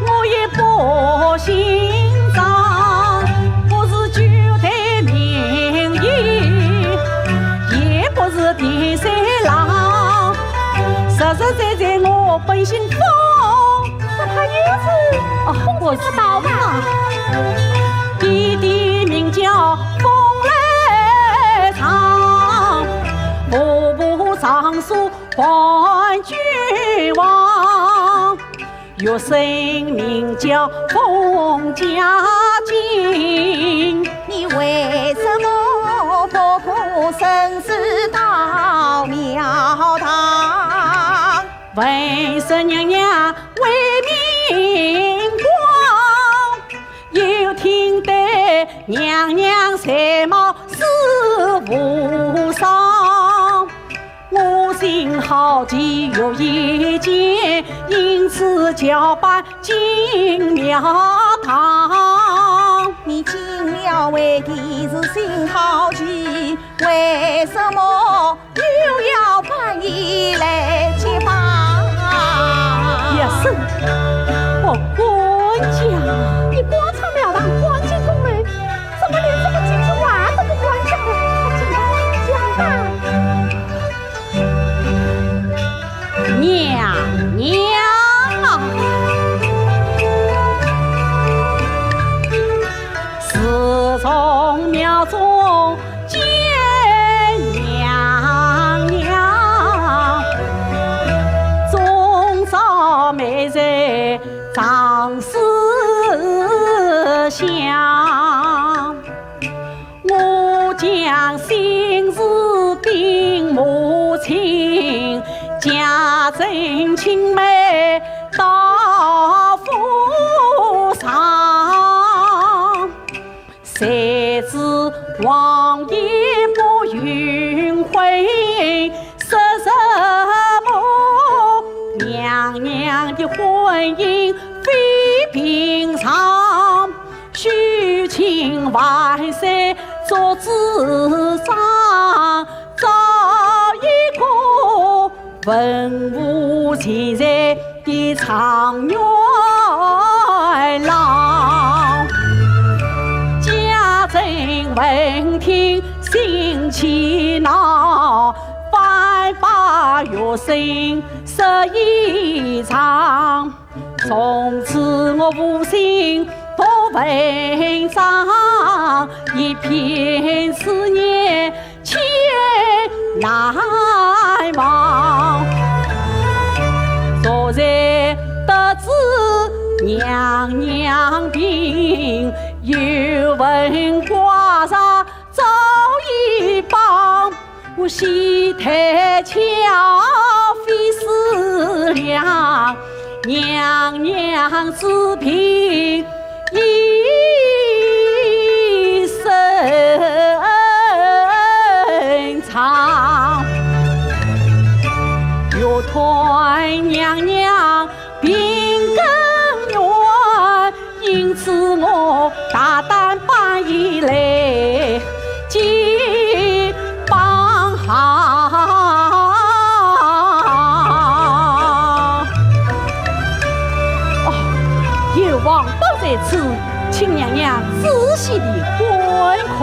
我也不姓张，不是九代名医，也不是田三郎，实实在在我本姓封。 这怕又是哦，我知道吧。爹爹名叫封来昌，父母尚书判君王，岳父名叫封家进。你为什么不顾生死到庙堂？ 闻说娘娘为民光，又听得娘娘才貌似无双。我心好奇又意见，因此叫扮进庙堂。你进庙为的是心好奇，为什么 又要扮衣来结拜。叶生，我管家啊！你官场庙堂，官进宫门，怎么连这么几句话都不敢讲了？快讲吧，讲吧。娘娘啊！ 自从庙中见娘娘，终朝美在常思乡。我将心事禀母亲，家政青梅 到府上，谁知王爷不允婚，说什么娘娘的婚姻非平常，许亲万岁做主张，找一个 文武全才的状元郎。家政闻听心气恼，反把学生说一场。从此我无心读文章，一片思念 千难忘。昨日得知娘娘病，又闻寡人早已亡。我喜谈巧非思量， 娘娘之病已深长，欲断娘娘病根源，一因此我大胆搬移来肩膀下。哦，有王宝在此，请娘娘仔细地观看。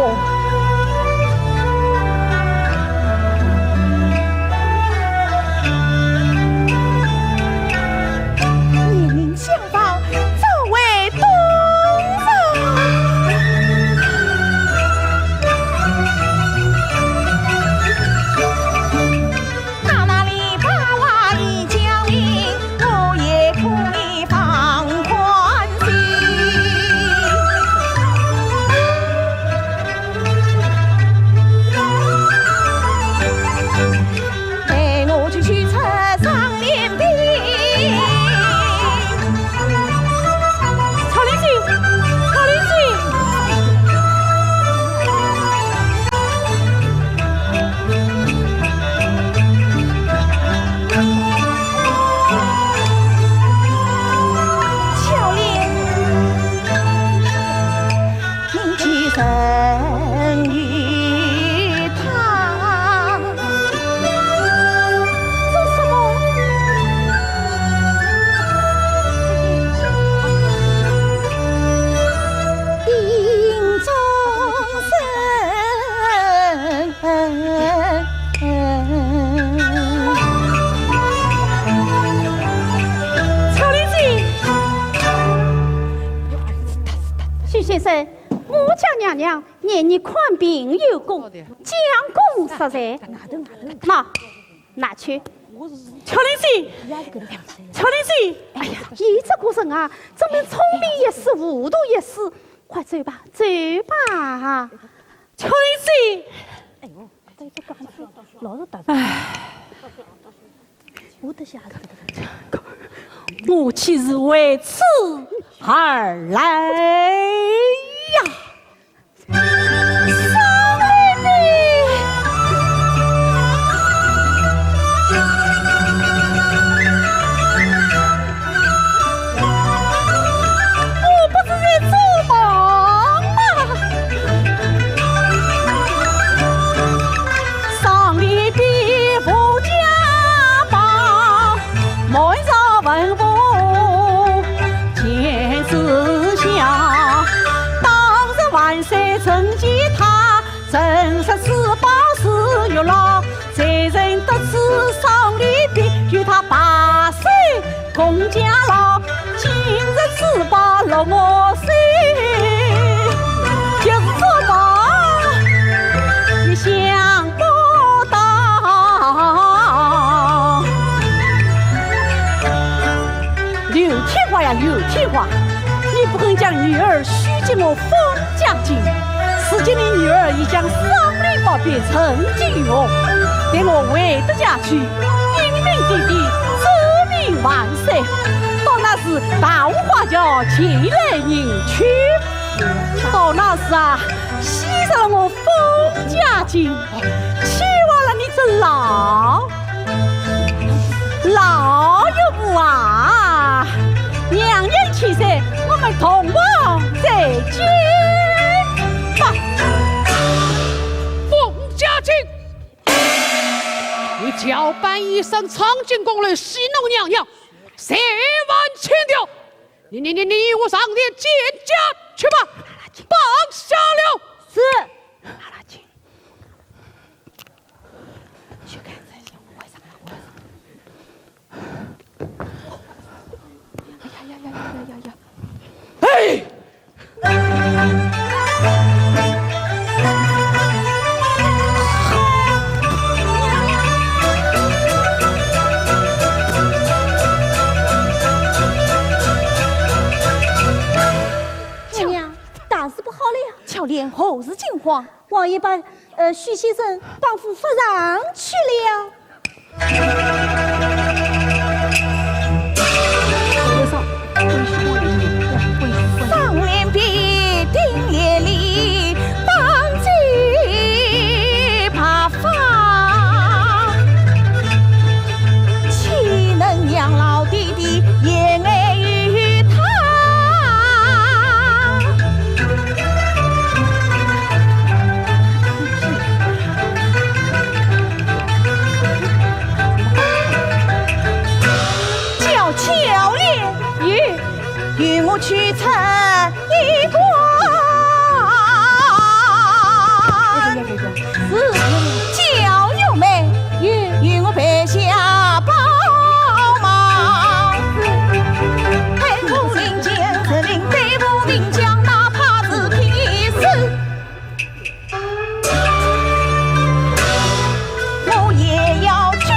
年龄相仿， 早为东方。到那里把话已讲明，我也可以放宽心。 陪我去取出双连鞭。曹令新，曹令新。巧莲。 你既然与他做什么？定终身。 曹令新。许先生，我家娘娘念你看病有功，将功赎罪。拿，拿去。曹令新，曹令新。哎呀，你这个人啊，怎么聪明一时，糊涂一时？快走吧，走吧。曹令新。 哎呦，老是打。唉。我的下子。我岂是为此而来呀？少奶奶。 我不是在做梦吗？上联边无家宝，满朝文武见四下。当时万岁曾见他， 曾说此宝是玉珞，谁人得此双连鞭，与他白首共偕老。今日此宝落我手，就是做梦也想不到。 刘天华呀，刘天华，你不肯将女儿许给我封嘉靖，如今你女儿已将双连宝鞭赠给我，待我回得家去，禀明爹爹，奏明万岁，到那时桃花桥前来迎娶。 到那时啊，惜煞了我封嘉靖，气坏了你这老，老岳父啊！娘娘请罪，我们同往再见吧。封嘉靖，你叫板一声，闯进宫来戏弄娘娘，罪犯轻掉。 你你你你，与我上殿见驾去吧，绑下了。是。哎！ 娘娘，大事不好了！巧莲，何事惊慌？王爷把，呃，许先生绑赴法场去了。上联鞭定也里，绑在八方，岂能让老爹爹言语于他？去出一关。是。叫玉梅，与我备下宝马。是。黑虎名将，人民对虎名将，哪怕是天使。 我也要救他。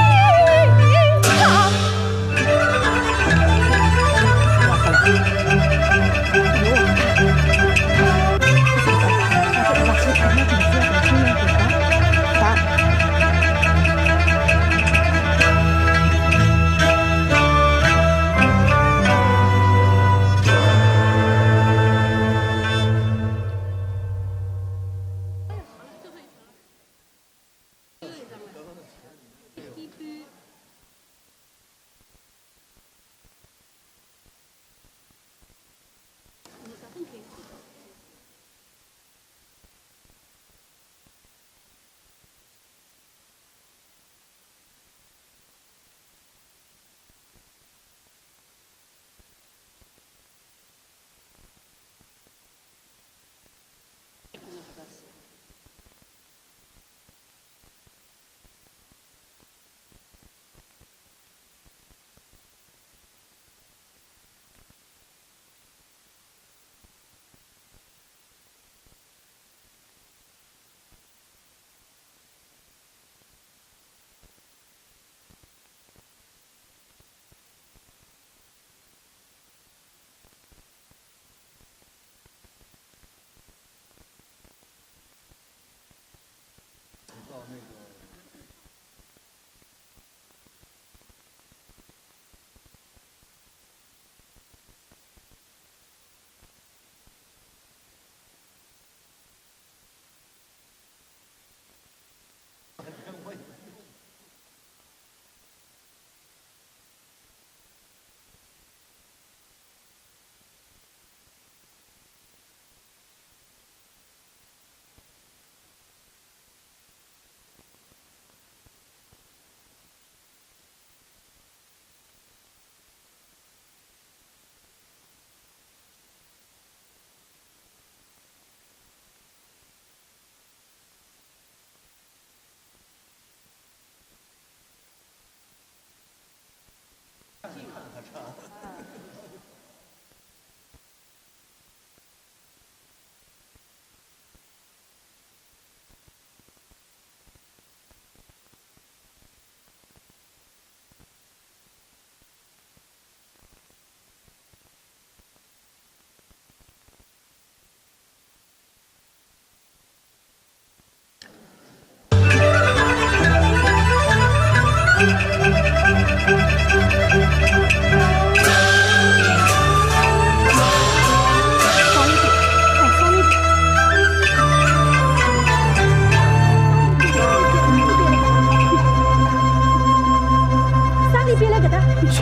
啥地方来搿搭？春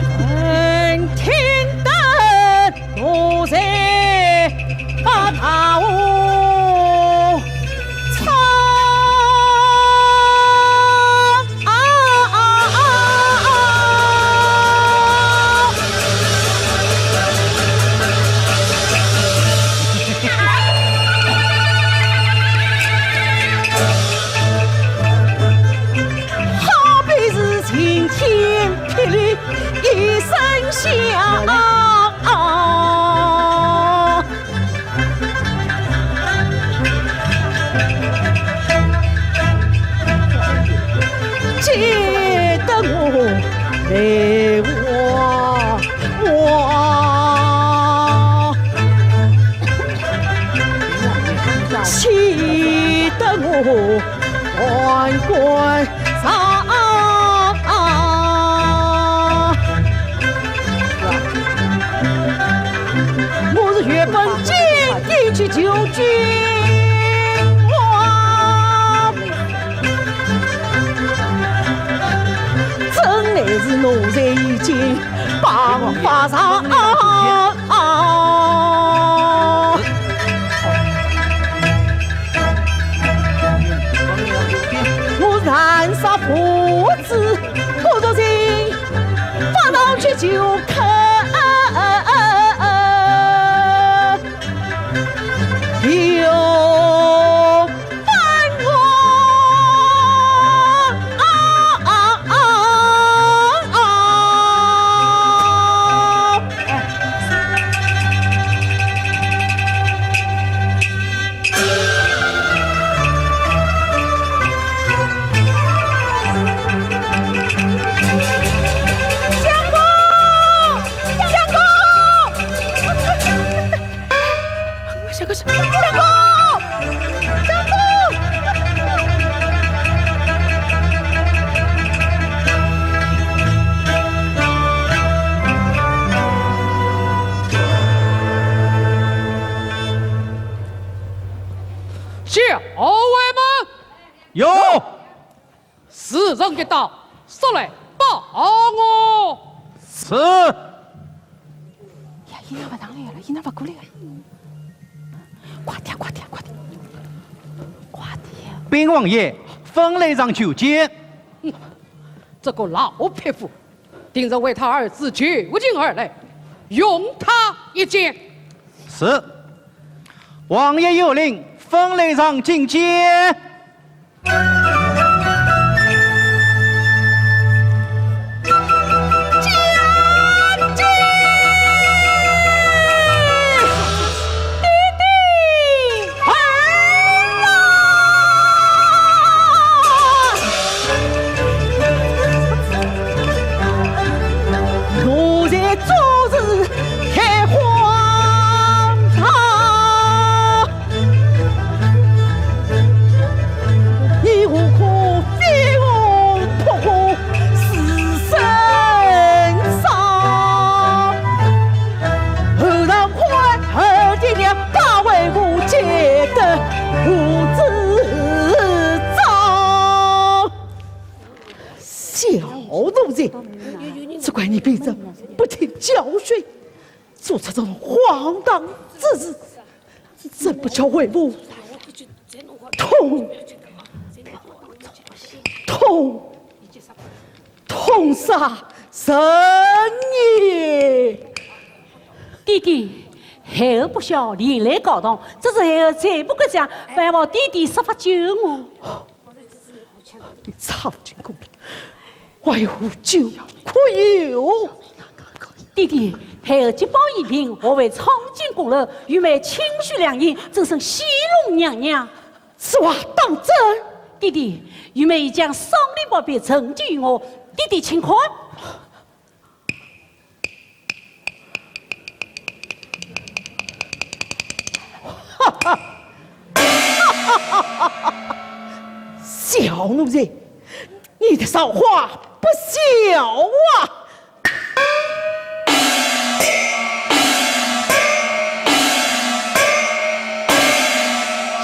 天的奴才把大河唱。 好比是晴天霹雳一声响。急得我泪汪汪，气得我 万贯长。我是越奔京地去求君王，怎奈是奴才已经白发苍苍。 我染煞胡子，我若是反倒去求客。到，速来报我。是。呀，伊哪勿上来了？伊哪勿过来了？快点，快点，快点，快点！禀王爷，风雷上求见。这个老匹夫，定是为他儿子求情而来，容他一见。是。王爷有令，风雷上觐见。 小奴才，只怪你平日不听教训， 做出这种荒唐之事，真不叫为父痛，痛，痛杀人也！爹爹，孩儿不孝，连累高堂，这是孩儿罪不可赦，还望爹爹设法救我。 你苍井宫楼，还有何救可有？爹爹，孩儿捷报已平，何为苍井宫楼？愚妹亲许良言，正是西龙娘娘。此话当真？爹爹，愚妹已将双林宝笔呈递于我，爹爹请看。 小奴才，你的造化不小啊！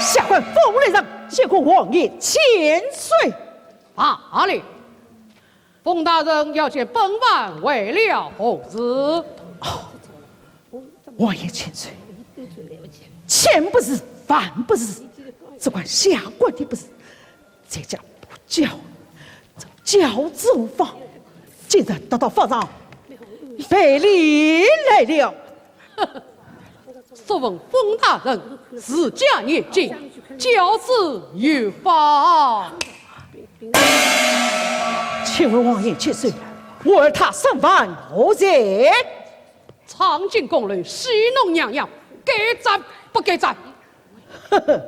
下官风雷上见过王爷千岁。罢了， 风大人要见本藩为了何事？哦，王爷千岁，千不是，万不是，只怪下官的不是，这家不教，这教子无方，竟然得到皇上赔礼来了。 试问风大人，自家年纪，教子有方？请问王爷千岁，我儿他身犯何罪？闯进宫楼戏弄娘娘，该斩不该斩？呵呵，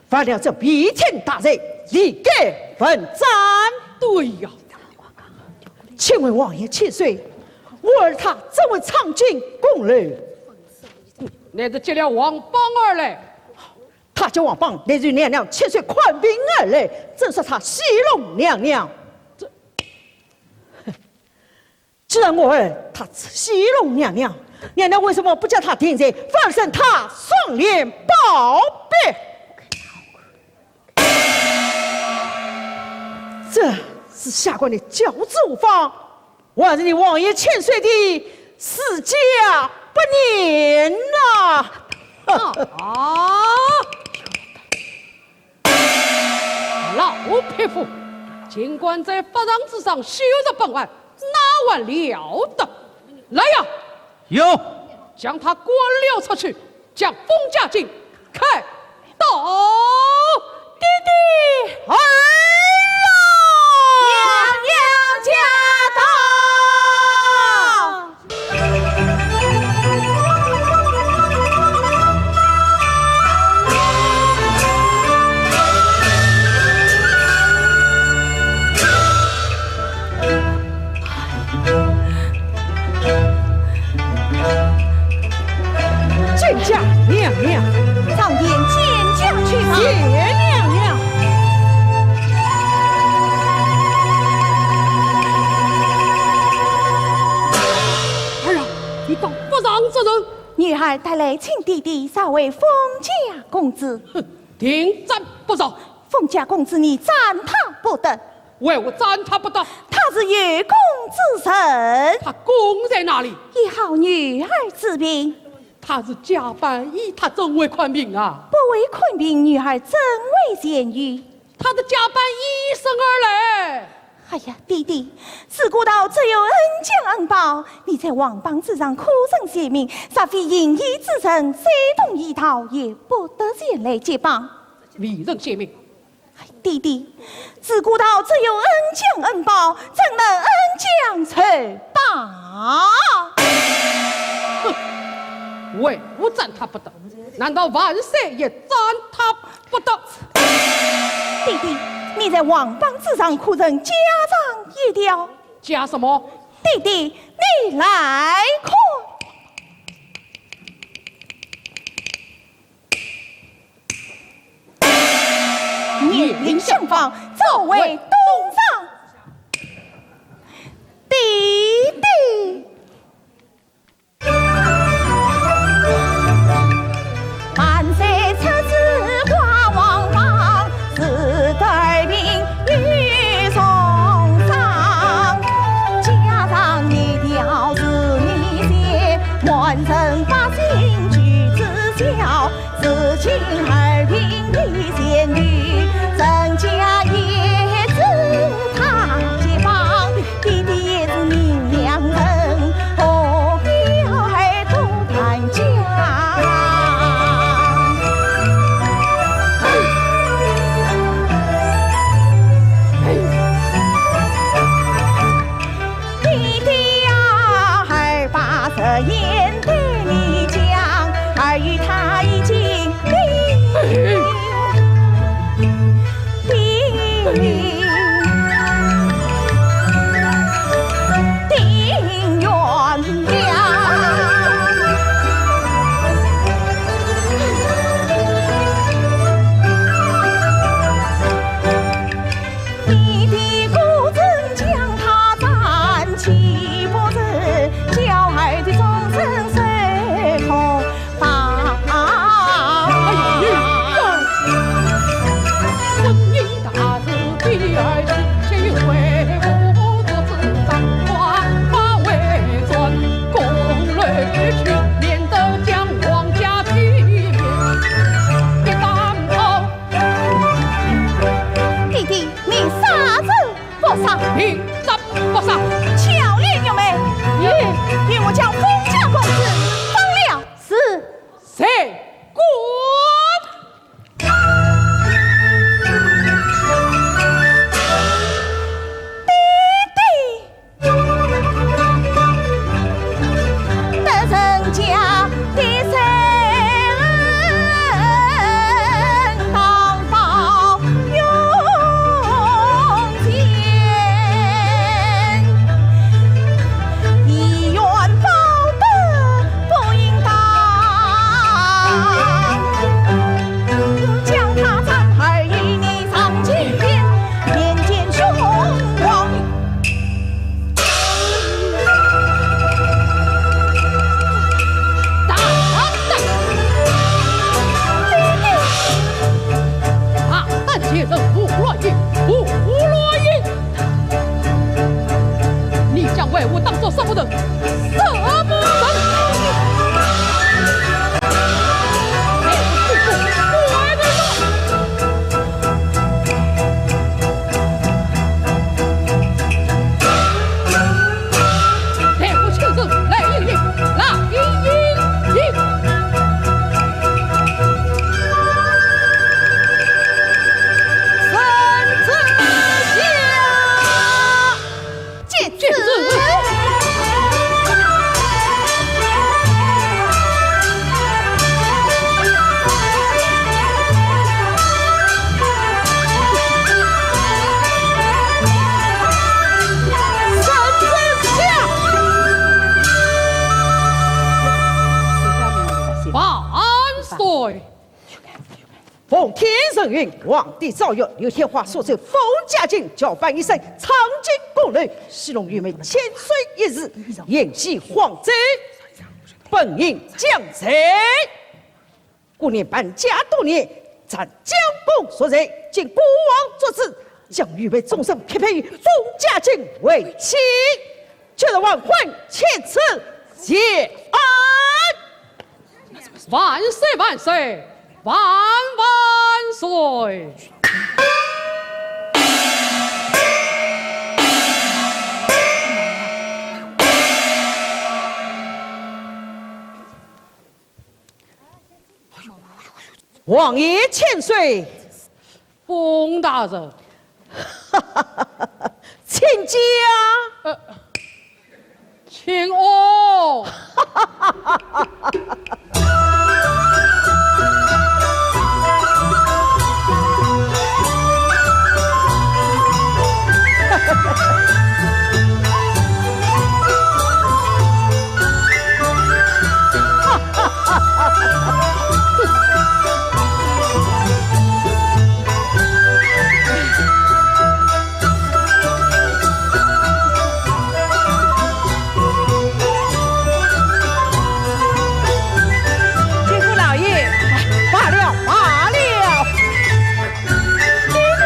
犯了这弥天大罪，理该问斩。对呀。请问王爷千岁，我儿他怎会闯进宫楼？ 乃是劫了皇榜而来。他劫皇榜，乃是娘娘千岁看病而来，怎说他戏弄娘娘？这，既然我儿他戏弄娘娘，娘娘为什么不将他定罪，反而赏他双连宝笔？这是下官的教子无方， 还是你王爷千岁的自家不严呐！啊！老匹夫，竟敢在法场之上羞辱本王，哪还了得？来呀！有。将他赶了出去， 将封家金开刀。爹爹，儿啊！娘娘驾到。见驾娘娘。上殿见驾去吧。谢娘娘。儿啊，你当不上这人。女儿特来请爹爹赦为封家公子。哼，定斩不饶。封家公子，你斩他不得。为何斩他不得？他是有功之臣。他功在哪里？医好女儿之病。他是假扮医，他怎会看病啊？不会看病，女儿怎会痊愈？他是假扮医生而来。哎呀，爹爹，自古道只有恩将恩报，你在皇榜之上苦认先命，若非行医之人，谁懂医道，也不得前来接棒。未曾先命。 爹爹，自古道只有恩将恩报，怎能恩将仇报？哼，为何斩他不得？难道万岁也斩他不得？爹爹，你在皇榜之上可曾加上一条？加什么？爹爹，你来看。 年龄相仿，早为东方。爹爹。 爹爹呀，二把实言对你讲，二爷他已经病，病，病远了。 你的故人将他斩，岂不是叫害得众生受苦吧？哎呀，婚姻大事，第二事，先有为父做主张，万法回转，宫楼去，免得将皇家体面一担抛。 爹爹，你杀人不杀？你怎不杀？巧言玉眉，你与我将封家公子放了。是。谁敢？爹爹。 得人家的人当报用情，以怨报德不应当。将他斩害于你上青天，面见雄王。 大胆！大胆贱人吴若英，吴若英！你将为父当作什么人？什么人？ 待我亲自来应应，来应应。圣旨下。 接旨。圣旨下。万岁！ 奉天承运，皇帝诏曰：刘天华速奏封家进，交办一生，藏进宫楼，戏弄御妹，千岁一日，延禧皇后，本应降罪。顾念搬家多年，暂将功赎罪，经孤王作主，将愚昧众生匹配于封家境为妻，就是王婚，千次谢恩。万岁万岁万万岁！王爷千岁。封大人。请讲。呃，请哦。见过老爷。罢了，罢了。爹爹。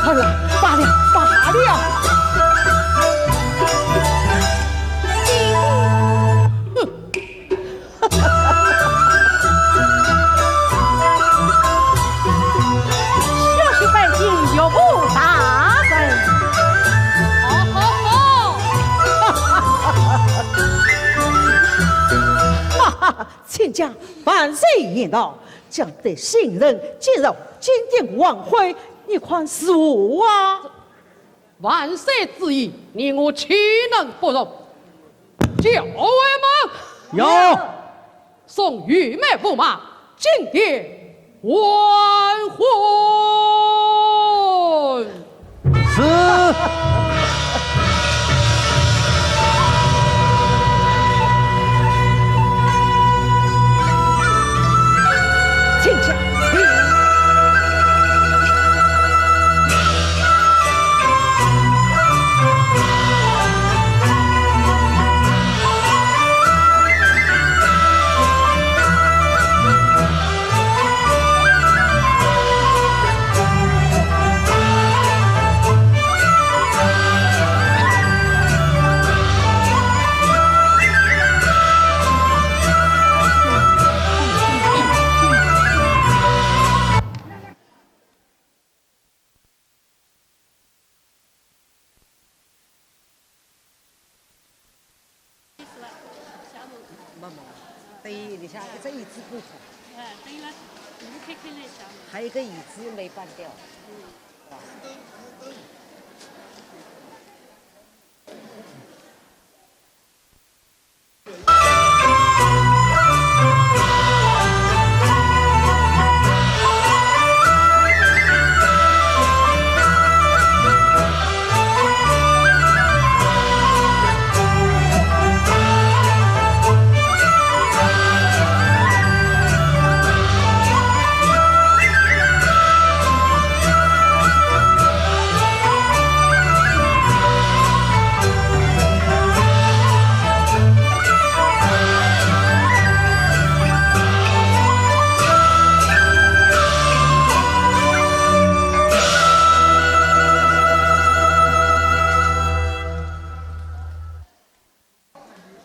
罢了，罢了，罢了。爹爹。 小婿拜见岳父大人。好，好，好。哈哈，亲家万岁言道，将对新人介绍，金殿完婚，你看如何啊？ 万岁旨意，你我岂能不从？校尉们，有。送御妹驸马进殿完婚。是。请讲。 慢慢，等一下，这椅子不好。哎，等一下，你们看看那下面。还有一个椅子没搬掉。嗯。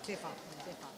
这方，这方。